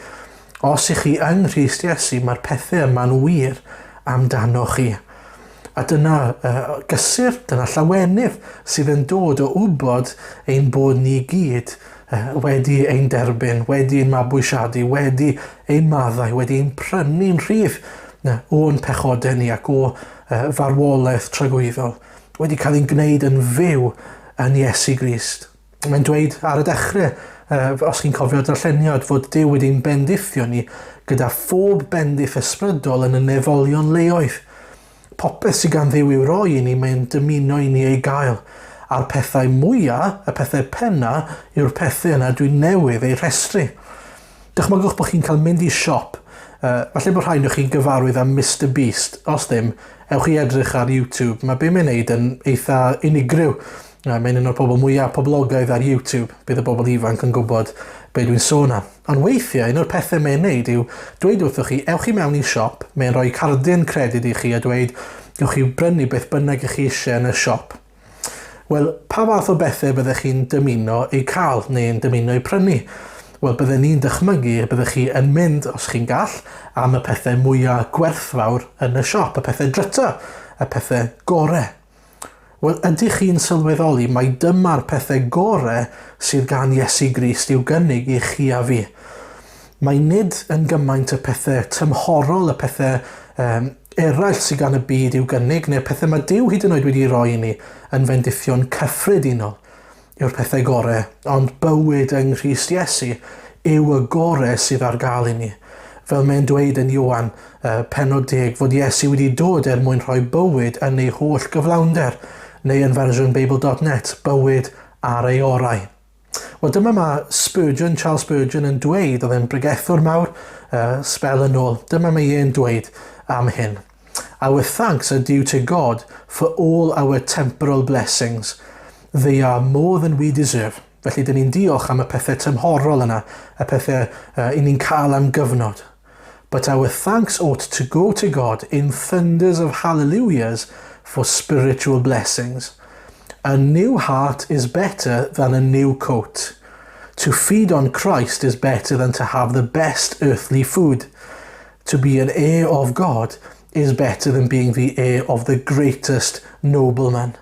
os ych chi yng Nghrist Iesu, mae'r pethau yma'n wir amdano chi. A dyna uh, gysur, dyna llawenydd sydd yn dod o wybod ein bod ni gyd uh, wedi ein derbyn, wedi ein mabwysiadu, wedi ein maddau, wedi ein prynu'n rhydd na, o'n pechodau ni ac o uh, farwolaeth tragwyddol, wedi cael ein gwneud yn fyw yn Iesu Grist. Mae'n dweud ar y dechrau, uh, os chi'n cofio darlleniad, fod Duw wedi'n bendithio ni gyda phob bendith ysbrydol yn y nefolion leoedd. Popeth sydd gan Dduw i'w roi i ni, mae'n dymuno i ni ei gael. A'r pethau mwyaf, y pethau penna, yw'r pethau yna dwi'n newydd eu rhestru. Dychmygwch bod chi'n cael mynd i siop. Uh, falle bod rhai nhw chi'n gyfarwydd â Mr Beast. Os ddim, ewch i edrych ar YouTube. Mae be mae'n neud yn eitha unigryw. Uh, mae'n un o'r pobl mwyaf poblogaidd ar YouTube. Bydd y bobl ifanc yn gwybod be dwi'n sôn am. Ond weithiau, un o'r pethau mae'n neud yw dweud wrthoch chi, ewch i mewn i siop, mae'n rhoi cardyn credyd i chi a dweud, gewch chi brynu beth bynnag ych chi eisiau yn y siop. Wel, pa fath o bethau byddech chi'n dymuno eu cael neu'n dymuno eu prynu? Wel, bydden ni'n dychmygu y byddech chi yn mynd, os chi'n gall, am y pethau mwyaf gwerthfawr yn y siop, y pethau dryta, y pethau gore. Wel, ydych chi'n sylweddoli mai dyma'r pethau gore sydd gan Iesu Grist i'w gynnig i chi a fi? Mae nid yn gymaint y pethau tymhorol, y pethau um, eraill sydd gan y byd i'w gynnig, neu'r pethau mae Duw hyd yn oed wedi roi i ni yn fendithion cyffredinol yw'r pethau gore, ond bywyd yng Nghrist Iesu yw y gore sydd ar gael i ni. Fel mae'n dweud yn Ioan uh, pennod 10 fod Iesu wedi dod er mwyn rhoi bywyd yn ei holl gyflawnder, neu yn fersiwn Beibl.net, bywyd ar ei orau. Wel, dyma mae Spurgeon, Charles Spurgeon yn dweud, oedd e'n bregethwr mawr uh, sbel yn ôl, dyma mae e'n dweud am hyn. Our thanks are due to God for all our temporal blessings. They are more than we deserve. Felly, dyn ni'n diolch am y pethau tymhorol yna, y pethau uh, i ni'n cael am gyfnod. But our thanks ought to go to God in thunders of hallelujahs for spiritual blessings. A new heart is better than a new coat. To feed on Christ is better than to have the best earthly food. To be an heir of God is better than being the heir of the greatest nobleman.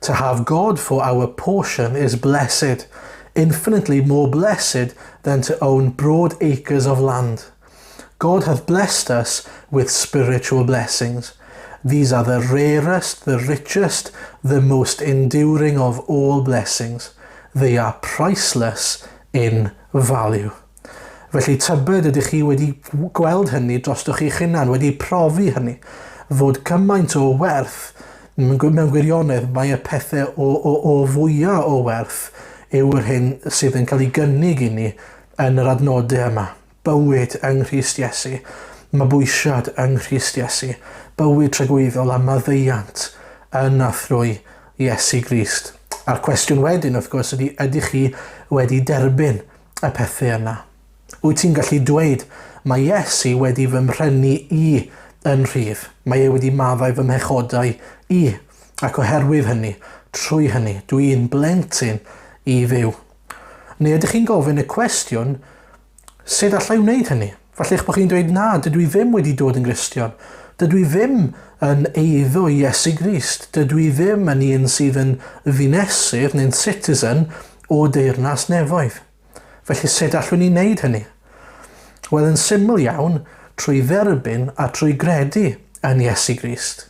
To have God for our portion is blessed, infinitely more blessed than to own broad acres of land. God hath blessed us with spiritual blessings. These are the rarest, the richest, the most enduring of all blessings. They are priceless in value. Felly tybed ydych chi wedi gweld hynny drostoch chi'ch hunan, wedi profi hynny, fod cymaint o werth, mewn gwirionedd mae y pethau o, o, o fwyaf o werth yw'r hyn sydd yn cael ei gynnig i ni yn yr adnodau yma. Bywyd yng Nghrist Iesu, mabwysiad yng Nghrist Iesu, bywyd tragwyddol a maddeuant yn a thrwy Iesu Grist. A'r cwestiwn wedyn, wrth gwrs, ydy ydych chi wedi derbyn y pethau yna? Wyt ti'n gallu dweud, mae Iesu wedi fy mhrynu i yn rhydd, mae e wedi maddau fy mhechodau i, ac oherwydd hynny, trwy hynny, dwi'n blentyn i Dduw. Neu ydych chi'n gofyn y cwestiwn, sut allai wneud hynny? Falle eich bod chi'n dweud, na, dydw i ddim wedi dod yn Gristion. Dydw i ddim yn eiddo i Iesu Grist. Dydw i ddim yn un sydd yn ddinesydd neu'n citizen o deyrnas nefoedd. Felly sut allwn ni wneud hynny? Wel, yn syml iawn, trwy dderbyn a trwy gredu yn Iesu Grist.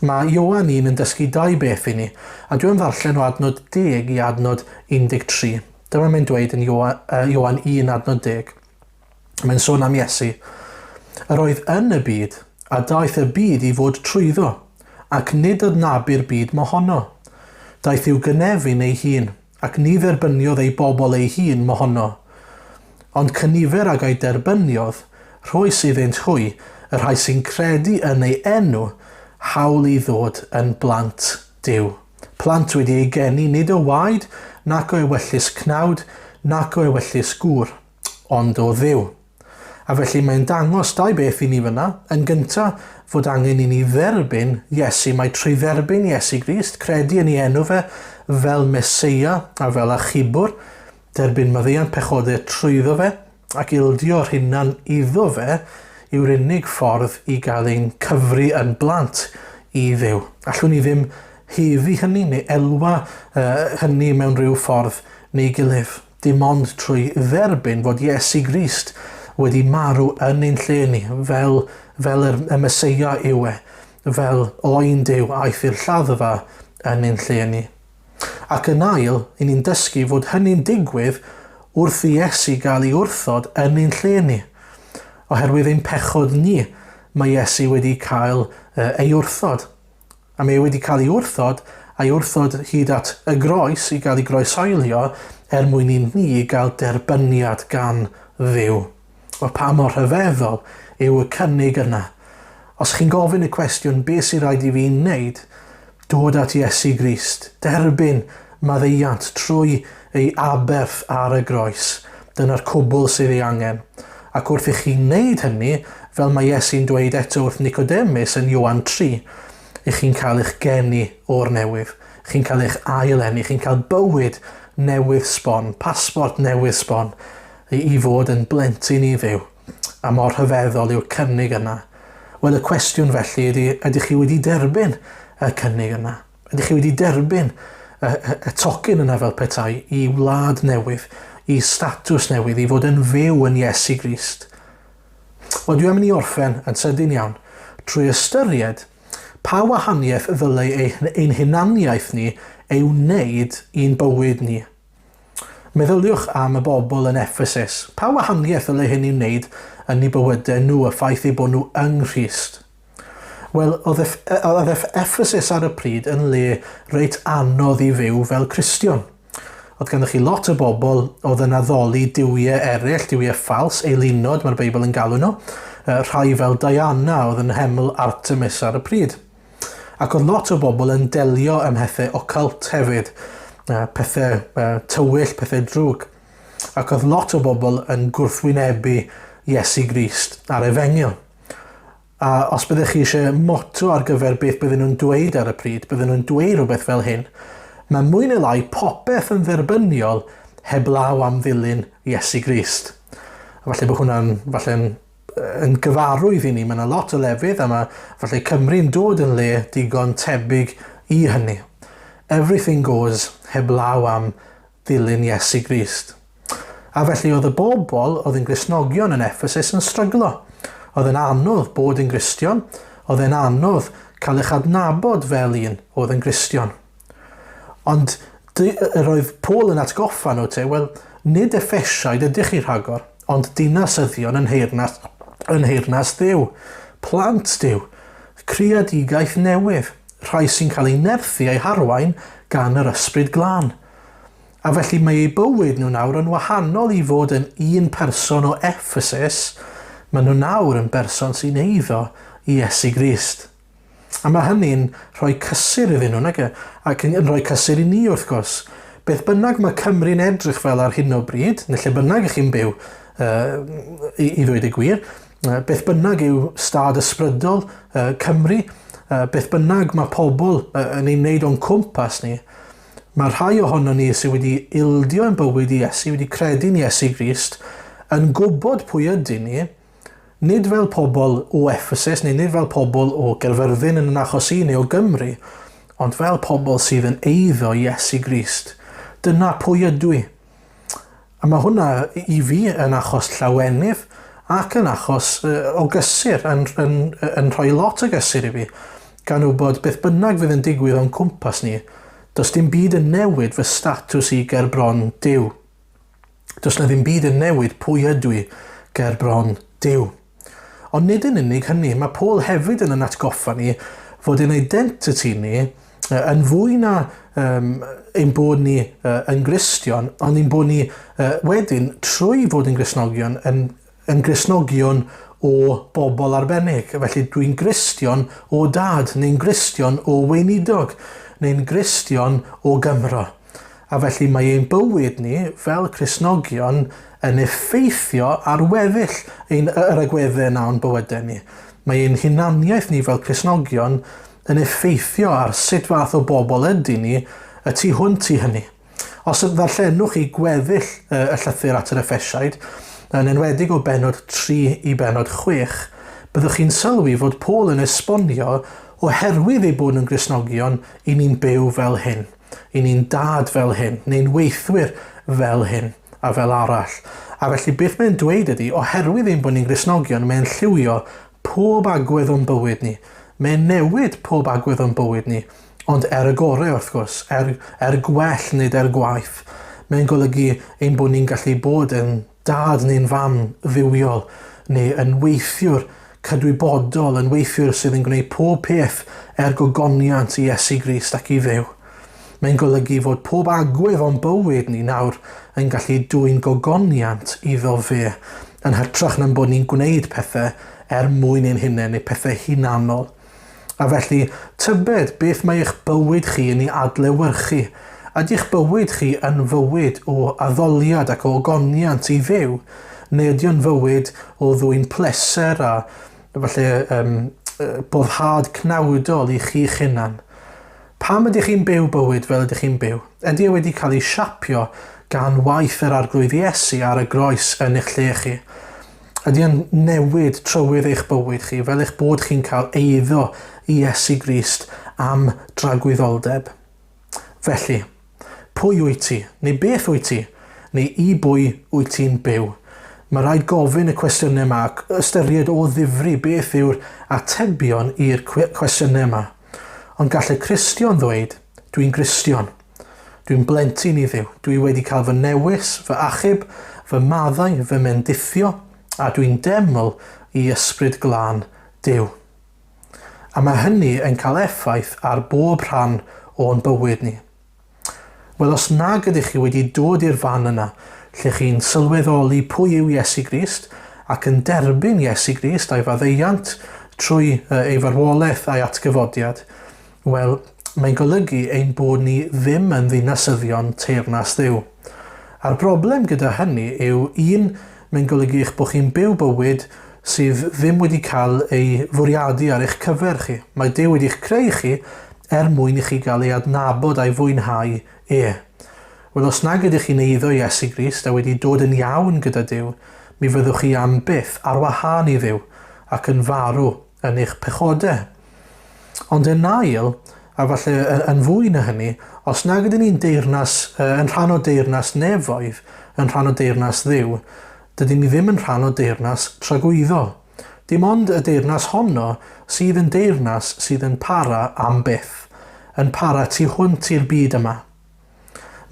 Mae Ioan 1 yn dysgu dau beth i ni, a dwi am ddarllen o adnod 10 i adnod 13. Dyma mae'n dweud yn Ioan, uh, Ioan 1 adnod 10. Mae'n sôn am Iesu. Yr oedd yn y byd, a daeth y byd i fod trwyddo, ac nid adnabu'r byd mohono. Daeth i'w gynefin ei hun, ac ni dderbyniodd ei bobl ei hun mohono. Ond cynifer ag a'i derbyniodd, rhoes iddynt hwy, y rhai sy'n credu yn ei enw, hawl i ddod yn blant Duw. Plant wedi eu geni nid o waed, nac o ewyllys cnawd, nac o ewyllys gŵr, ond o Dduw. A felly mae'n dangos dau beth i ni fyna. Yn gynta, fod angen i ni dderbyn Iesu. Mae trwy dderbyn Iesu Grist, credu yn ei enw fe fel Meseia a fel achubwr, derbyn maddeuant pechodau trwyddo fe, ac ildio'r hunan iddo fe, yw'r unig ffordd i gael ein cyfri yn blant i Dduw. Allwn ni ddim haeddu hynny neu elwa uh, hynny mewn rhyw ffordd neu gilydd. Dim ond trwy dderbyn fod Iesu Grist wedi marw yn ein lle ni, fel, fel yr, y Meseia yw e, fel oen Duw aeth i'r lladdfa yn ein lle ni. Ac yn ail, i ni'n dysgu fod hynny'n digwydd wrth i Iesu gael ei wrthod yn ein lle ni. Oherwydd ein pechod ni, mae Iesu wedi cael ei wrthod. A mae e wedi cael ei wrthod, a'i wrthod hyd at y groes i gael ei groeshoelio er mwyn i ni gael derbyniad gan Dduw. Wel, pa mor rhyfeddol yw y cynnig yna? Os chi'n gofyn y cwestiwn, beth sy'n rhaid i fi wneud? Dod at Iesu Grist, derbyn maddeuant trwy ei aberth ar y groes. Dyna'r cwbl sydd ei angen. Ac wrth i chi wneud hynny, fel mae Iesu'n dweud eto wrth Nicodemus yn Ioan 3, i chi'n cael eich geni o'r newydd, chi'n cael eich ail-eni, chi'n cael bywyd newydd sbon, pasbort newydd sbon, i, i fod yn blentyn i Dduw. A mor rhyfeddol yw'r cynnig yna. Wel, y cwestiwn felly ydy, ydych chi wedi derbyn y cynnig yna? Ydych chi wedi derbyn y, y, y tocyn yna fel petai i wlad newydd, i statws newydd, i fod yn fyw yn Iesu Grist? Wel, dwi am i ni orffen yn sydyn iawn trwy ystyried pa wahaniaeth ddylai ein hunaniaeth ni ei wneud i'n bywyd ni. Meddyliwch am y bobl yn Ephesus. Pa wahaniaeth ddylai hyn ei wneud yn eu bywydau nhw, y ffaith eu bod nhw yng Nghrist? Wel, oedd oedd Ephesus ar y pryd yn le reit anodd i fyw fel Cristion. Oedd ganddo chi lot o bobl oedd yn addoli duwiau eraill, duwiau ffals, eilunod mae'r Beibl yn galw nhw, rhai fel Diana oedd yn nheml Artemis ar y pryd. Ac oedd lot o bobl yn delio ym mhethau occult hefyd, pethau tywyll, pethau drwg. Ac oedd lot o bobl yn gwrthwynebu Iesu Grist a'r Efengyl. A os byddech chi eisiau motto ar gyfer beth bydden nhw'n dweud ar y pryd, bydden nhw'n dweud rhywbeth fel hyn, Mae mwy neu lai popeth yn dderbyniol heblaw am ddilyn Iesu Grist. A falle bod hwnna'n falle'n yn gyfarwydd i ni. Mae yna lot o lefydd a mae falle Cymru'n dod yn le digon tebyg i hynny. Everything goes heblaw am ddilyn Iesu Grist. A felly oedd y bobl oedd yn Gristnogion yn Ephesus yn stryglo. Oedd yn anodd bod yn Gristion, oedd e'n anodd cael eich adnabod fel un oedd yn Gristion. Ond yr oedd Paul yn atgoffa nhw te, wel, nid Effesiaid ydych chi rhagor, ond dinasyddion yn nheyrnas, yn nheyrnas Dduw, plant Duw, creadigaeth newydd, rhai sy'n cael eu nerthu a'u harwain gan yr Ysbryd Glân. A felly mae eu bywyd nhw nawr yn wahanol i fod yn un person o Ephesus, maen nhw nawr yn berson sy'n eiddo i Iesu Grist. A mae hynny'n rhoi cysur iddyn nhw, nag e? Ac yn rhoi cysur i ni, wrth gwrs. Beth bynnag mae Cymru'n edrych fel ar hyn o bryd, neu lle bynnag ych chi'n byw, uh, i, i ddweud y gwir, uh, beth bynnag yw stad ysbrydol uh, Cymru, uh, beth bynnag mae pobl uh, yn ei wneud o'n cwmpas ni, Mae rhai ohonon ni sydd wedi ildio ein bywyd i Iesu, wedi credu'n Iesu Grist, yn gwybod pwy ydyn ni, nid fel pobl o Ephesus neu nid fel pobl o Gaerfyrddin yn yn achos i neu o Gymru, ond fel pobl sydd yn eiddo Iesu Grist. Dyna pwy ydw i. A mae hwnna i fi yn achos llawenydd ac yn achos o gysur, yn, yn, yn rhoi lot o gysur i fi, gan wybod beth bynnag fydd yn digwydd o'n cwmpas ni, does dim byd yn newid fy statws i ger bron Duw. Does na ddim byd yn newid pwy ydw i ger bron Duw. Ond nid yn unig hynny, mae Paul hefyd yn yn atgoffa ni fod ein identity ni yn fwy na um, ein bod ni uh, yn Gristion, ond ein bod ni uh, wedyn, trwy fod yn Gristnogion, yn, yn Gristnogion o bobl arbennig. Felly dwi'n Gristion o dad, neu'n Gristion o weinidog, neu'n Gristion o Gymro. A felly mae ein bywyd ni fel Cristnogion yn effeithio ar weddill ein, yr agweddau yna o'n bywydau ni. Mae ein hunaniaeth ni fel Cristnogion yn effeithio ar sut fath o bobl ydy ni y tu hwnt i hynny. Os ddarllenwch chi gweddill y llythyr at yr Effesiaid, yn enwedig o bennod 3 i bennod 6, byddwch chi'n sylwi fod Paul yn esbonio oherwydd eu bod nhw'n Gristnogion, i ni'n byw fel hyn. I ni'n dad fel hyn, neu'n weithwyr fel hyn, a fel arall. A felly beth mae'n dweud ydy, oherwydd ein bod ni'n Gristnogion, mae'n lliwio pob agwedd o'n bywyd ni. Mae'n newid pob agwedd o'n bywyd ni, ond er y gorau wrth gwrs, er, er gwell nid er gwaeth. Mae'n golygu ein bod ni'n gallu bod yn dad neu'n fam dduwiol, neu yn weithiwr cydwybodol, yn weithiwr sydd yn gwneud pob peth er gogoniant i Iesu Grist ac i Dduw. Mae'n golygu fod pob agwedd o'n bywyd ni nawr yn gallu dwyn gogoniant iddo fe, yn hytrach na'n bod ni'n gwneud pethau er mwyn ein hunain neu pethau hunanol. A felly, tybed beth mae eich bywyd chi yn ei adlewyrchu? Ydy'ch bywyd chi yn fywyd o addoliad ac o ogoniant i Dduw? Neu ydy o'n fywyd o ddwyn pleser a falle um, boddhad cnawdol i chi'ch hunan? Pam ydych chi'n byw bywyd fel ydych chi'n byw? Ydy e wedi cael ei siapio gan waith yr Arglwydd Iesu ar y groes yn eich lle chi? Ydy e'n newid trywydd eich bywyd chi fel eich bod chi'n cael eiddo i Iesu Grist am dragwyddoldeb? Felly, pwy wyt ti? Neu beth wyt ti? Neu i bwy wyt ti'n byw? Mae rhaid gofyn y cwestiynau yma ac ystyried o ddifri beth yw'r atebion i'r cwestiynau yma. Ond gall y Cristion ddweud, Dwi'n Gristion. Dwi'n blentyn i Dduw. Dwi wedi cael fy newis, fy achub, fy maddau, fy mendithio, a dwi'n deml i Ysbryd Glân Duw. A mae hynny yn cael effaith ar bob rhan o'n bywyd ni. Wel, os nag ydych chi wedi dod i'r fan yna, lle chi'n sylweddoli pwy yw Iesu Grist ac yn derbyn Iesu Grist a'i faddeuant trwy ei farwolaeth a'i atgyfodiad, wel, mae'n golygu ein bod ni ddim yn ddinasyddion teyrnas Dduw. A'r broblem gyda hynny yw, un, mae'n golygu eich bod chi'n byw bywyd sydd ddim wedi cael ei fwriadu ar eich cyfer chi. Mae Duw wedi'ch creu chi er mwyn i chi gael ei adnabod a'i fwynhau e. Wel, os nag ydych chi'n eiddo Iesu Grist a wedi dod yn iawn gyda Duw, mi fyddwch chi am byth ar wahân i Dduw ac yn farw yn eich pechodau. Ond yn ail, a falle yn fwy na hynny, os nag ydyn ni'n deyrnas, yn rhan o deyrnas nefoedd, yn rhan o deyrnas Dduw, dydyn ni ddim yn rhan o deyrnas tragwyddol. Dim ond y deyrnas honno sydd yn deyrnas sydd yn para am byth, yn para tu hwnt i'r byd yma.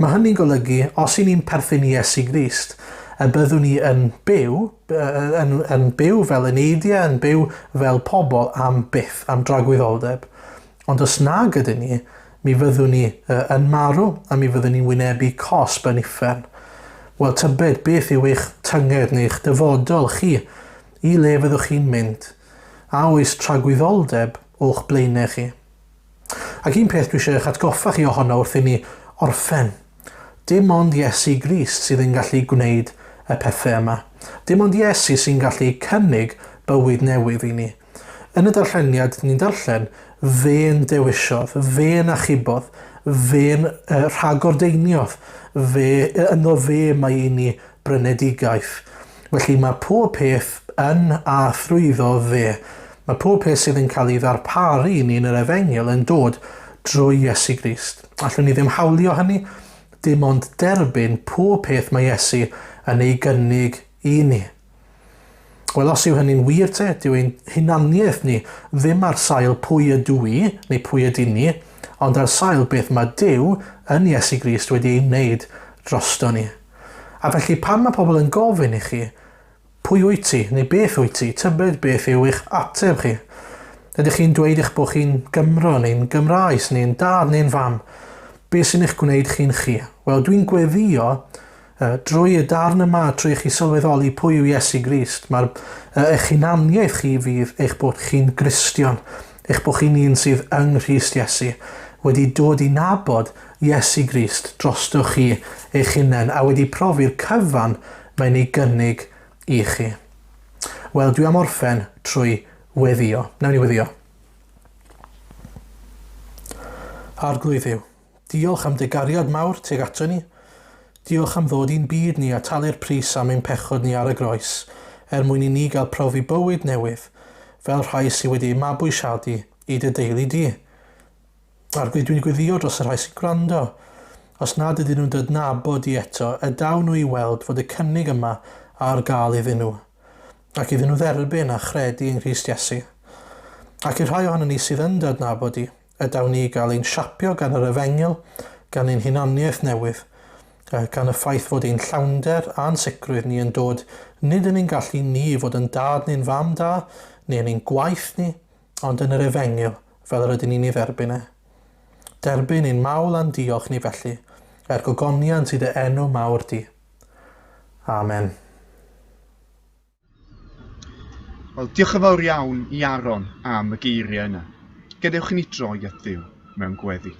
Mae hynny'n golygu, os y'n ni'n perthyn i Iesu Grist, y byddwn ni yn byw, yn, yn byw fel eneidiau, yn byw fel pobl am byth, am dragwyddoldeb. Ond os nag ydyn ni, mi fyddwn ni yn marw a mi fyddwn ni'n wynebu cosb yn uffern. Wel, tybed beth yw eich tynged neu eich dyfodol chi? I le fyddwch chi'n mynd? A oes tragwyddoldeb o'ch blaenau chi? Ac un peth dwi eisiau eich atgoffa chi ohono wrth i ni orffen. Dim ond Iesu Grist sydd yn gallu gwneud y pethau yma. Dim ond Iesu sy'n gallu cynnig bywyd newydd i ni. Yn y darlleniad ni'n darllen, fe'n dewisiodd, fe'n achubodd, fe'n uh, rhagordeiniodd, fe, ynddo fe mae i ni brynedigaeth. Felly mae pob peth yn a thrwyddo fe. Mae pob peth sydd yn cael ei ddarparu i ni yn yr efengyl yn dod drwy Iesu Grist. Allwn ni ddim hawlio hynny, dim ond derbyn pob peth mae Iesu yn ei gynnig i ni. Wel, os yw hynny'n wir te, dyw ein hunaniaeth ni ddim ar sail pwy ydw i, neu pwy ydyn ni, ond ar sail beth mae Duw yn Iesu Grist wedi ei wneud drosto ni. A felly pan mae pobl yn gofyn i chi, pwy wyt ti, neu beth wyt ti, tybed beth yw eich ateb chi. Ydych chi'n dweud eich bod chi'n Gymro, neu'n Gymraes, neu'n dad, neu'n fam? Be sy'n eich gwneud chi'n chi? Wel, dwi'n gweddio drwy y darn yma, trwy i chi sylweddoli pwy yw Iesu Grist, mae'r eich hunaniaeth chi fydd eich bod chi'n Gristion, eich bod chi'n un sydd yng Nghrist Iesu, wedi dod i nabod Iesu Grist drostoch chi eich hunain a wedi profi'r cyfan mae'n ei gynnig i chi. Wel, dwi am orffen trwy weddio. Nawn ni weddio. Arglwydd Dduw, diolch am dy gariad mawr tuag ato ni. Diolch am ddod i'n byd ni a talu'r pris am ein pechod ni ar y groes, er mwyn i ni gael profi bywyd newydd, fel rhai sydd wedi eu mabwysiadu i dy deulu di. Arglwydd, dwi'n gweddio dros y rhai sy'n gwrando. Os nad ydyn nhw'n dy adnabod di eto, y daw nhw i weld fod y cynnig yma ar gael iddyn nhw, ac iddyn nhw dderbyn a chredu yng Nghrist Iesu. Ac i'r rhai ohonon ni sydd yn dy adnabod di, y daw ni i gael ein siapio gan yr efengyl, gan ein hunaniaeth newydd, gan y ffaith fod ein llawnder a'n sicrwydd ni yn dod nid yn ein gallu ni i fod yn dad neu'n fam da, neu yn ein gwaith ni, ond yn yr efengyl, fel yr ydyn ni'n ei dderbyn e. Derbyn ein mawl a'n diolch ni felly, er gogoniant i dy enw mawr di. Amen. Wel, diolch yn fawr iawn i Aaron am y geiriau yna. Gadewch i ni droi at Dduw mewn gweddi.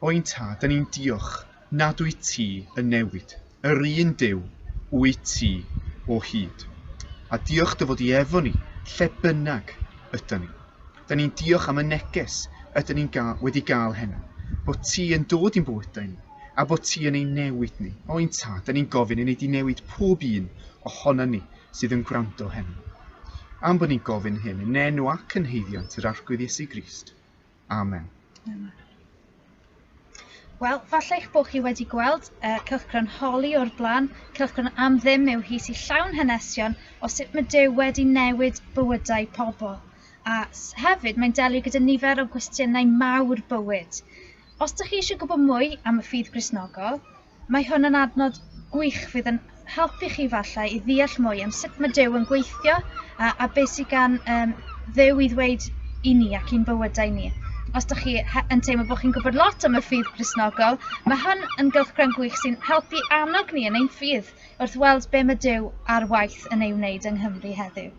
O ein Tad, da ni'n diolch nad wyt ti yn newid. Yr un Duw wyt ti o hyd. A diolch dy fod i efo ni, lle bynnag ydy ni. Da ni'n diolch am y neges ydyn ni'n gael, wedi gael heno, bod ti yn dod i'n bywydau ni, a bod ti yn ein newid ni. O ein tad, da ni'n gofyn i ni di newid pob un ohono ni sydd yn gwrando heno. Am bod ni'n gofyn hyn yn enw ac yn haeddiant yr Arglwydd Iesu Grist. Amen. Amen. Wel, falle eich bod chi wedi gweld cylchgrawn Holi o'r blaen. Cylchgrawn am ddim yw hi sy'n llawn hanesion o sut mae Duw wedi newid bywydau pobl. A hefyd mae'n delio gyda nifer o gwestiynau mawr bywyd. Os ydych chi eisiau gwybod mwy am y ffydd Gristnogol, mae hwn yn adnod gwych fydd yn helpu chi falle i ddeall mwy am sut mae Duw yn gweithio a, a beth sydd gan um, Dduw i ddweud i ni ac i'n bywydau ni. Os ydych chi yn teimlo bod chi'n gwybod lot am y ffydd Gristnogol, mae hwn yn gylchgrawn gwych sy'n helpu annog ni yn ein ffydd wrth weld be mae Duw ar waith yn ei wneud yng Nghymru heddiw.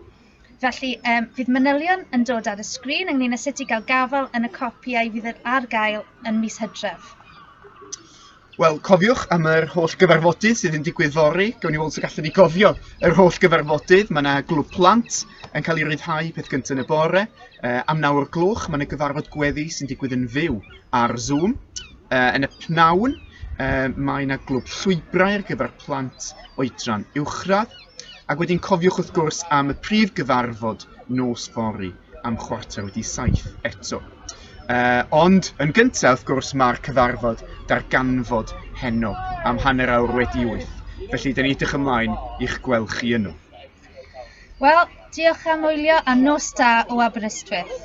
Felly, um, fydd manylion yn dod ar y sgrin ynglyn â sut i gael gafael yn y copïau fydd ar gael yn mis Hydref. Wel, cofiwch am yr holl gyfarfodydd sydd yn digwydd fory. Gawn ni weld os gallwn ni gofio yr holl gyfarfodydd. Mae yna glwb plant yn cael ei ryddhau peth gyntaf yn y bore. Am 9 o'r gloch, mae yna gyfarfod gweddi sy'n digwydd yn fyw ar Zoom. Yn y pnawn, mae yna glwb llwybrau ar gyfer plant oedran uwchradd. Ac wedyn cofiwch wrth gwrs am y prif gyfarfod nos fory am 7:15 eto. Ond yn gyntaf, wrth gwrs, mae'r cyfarfod darganfod heno am 8:30. Felly, da ni edrych ymlaen i'ch gweld chi yno. Wel, diolch am wylio a nos da o Aberystwyth.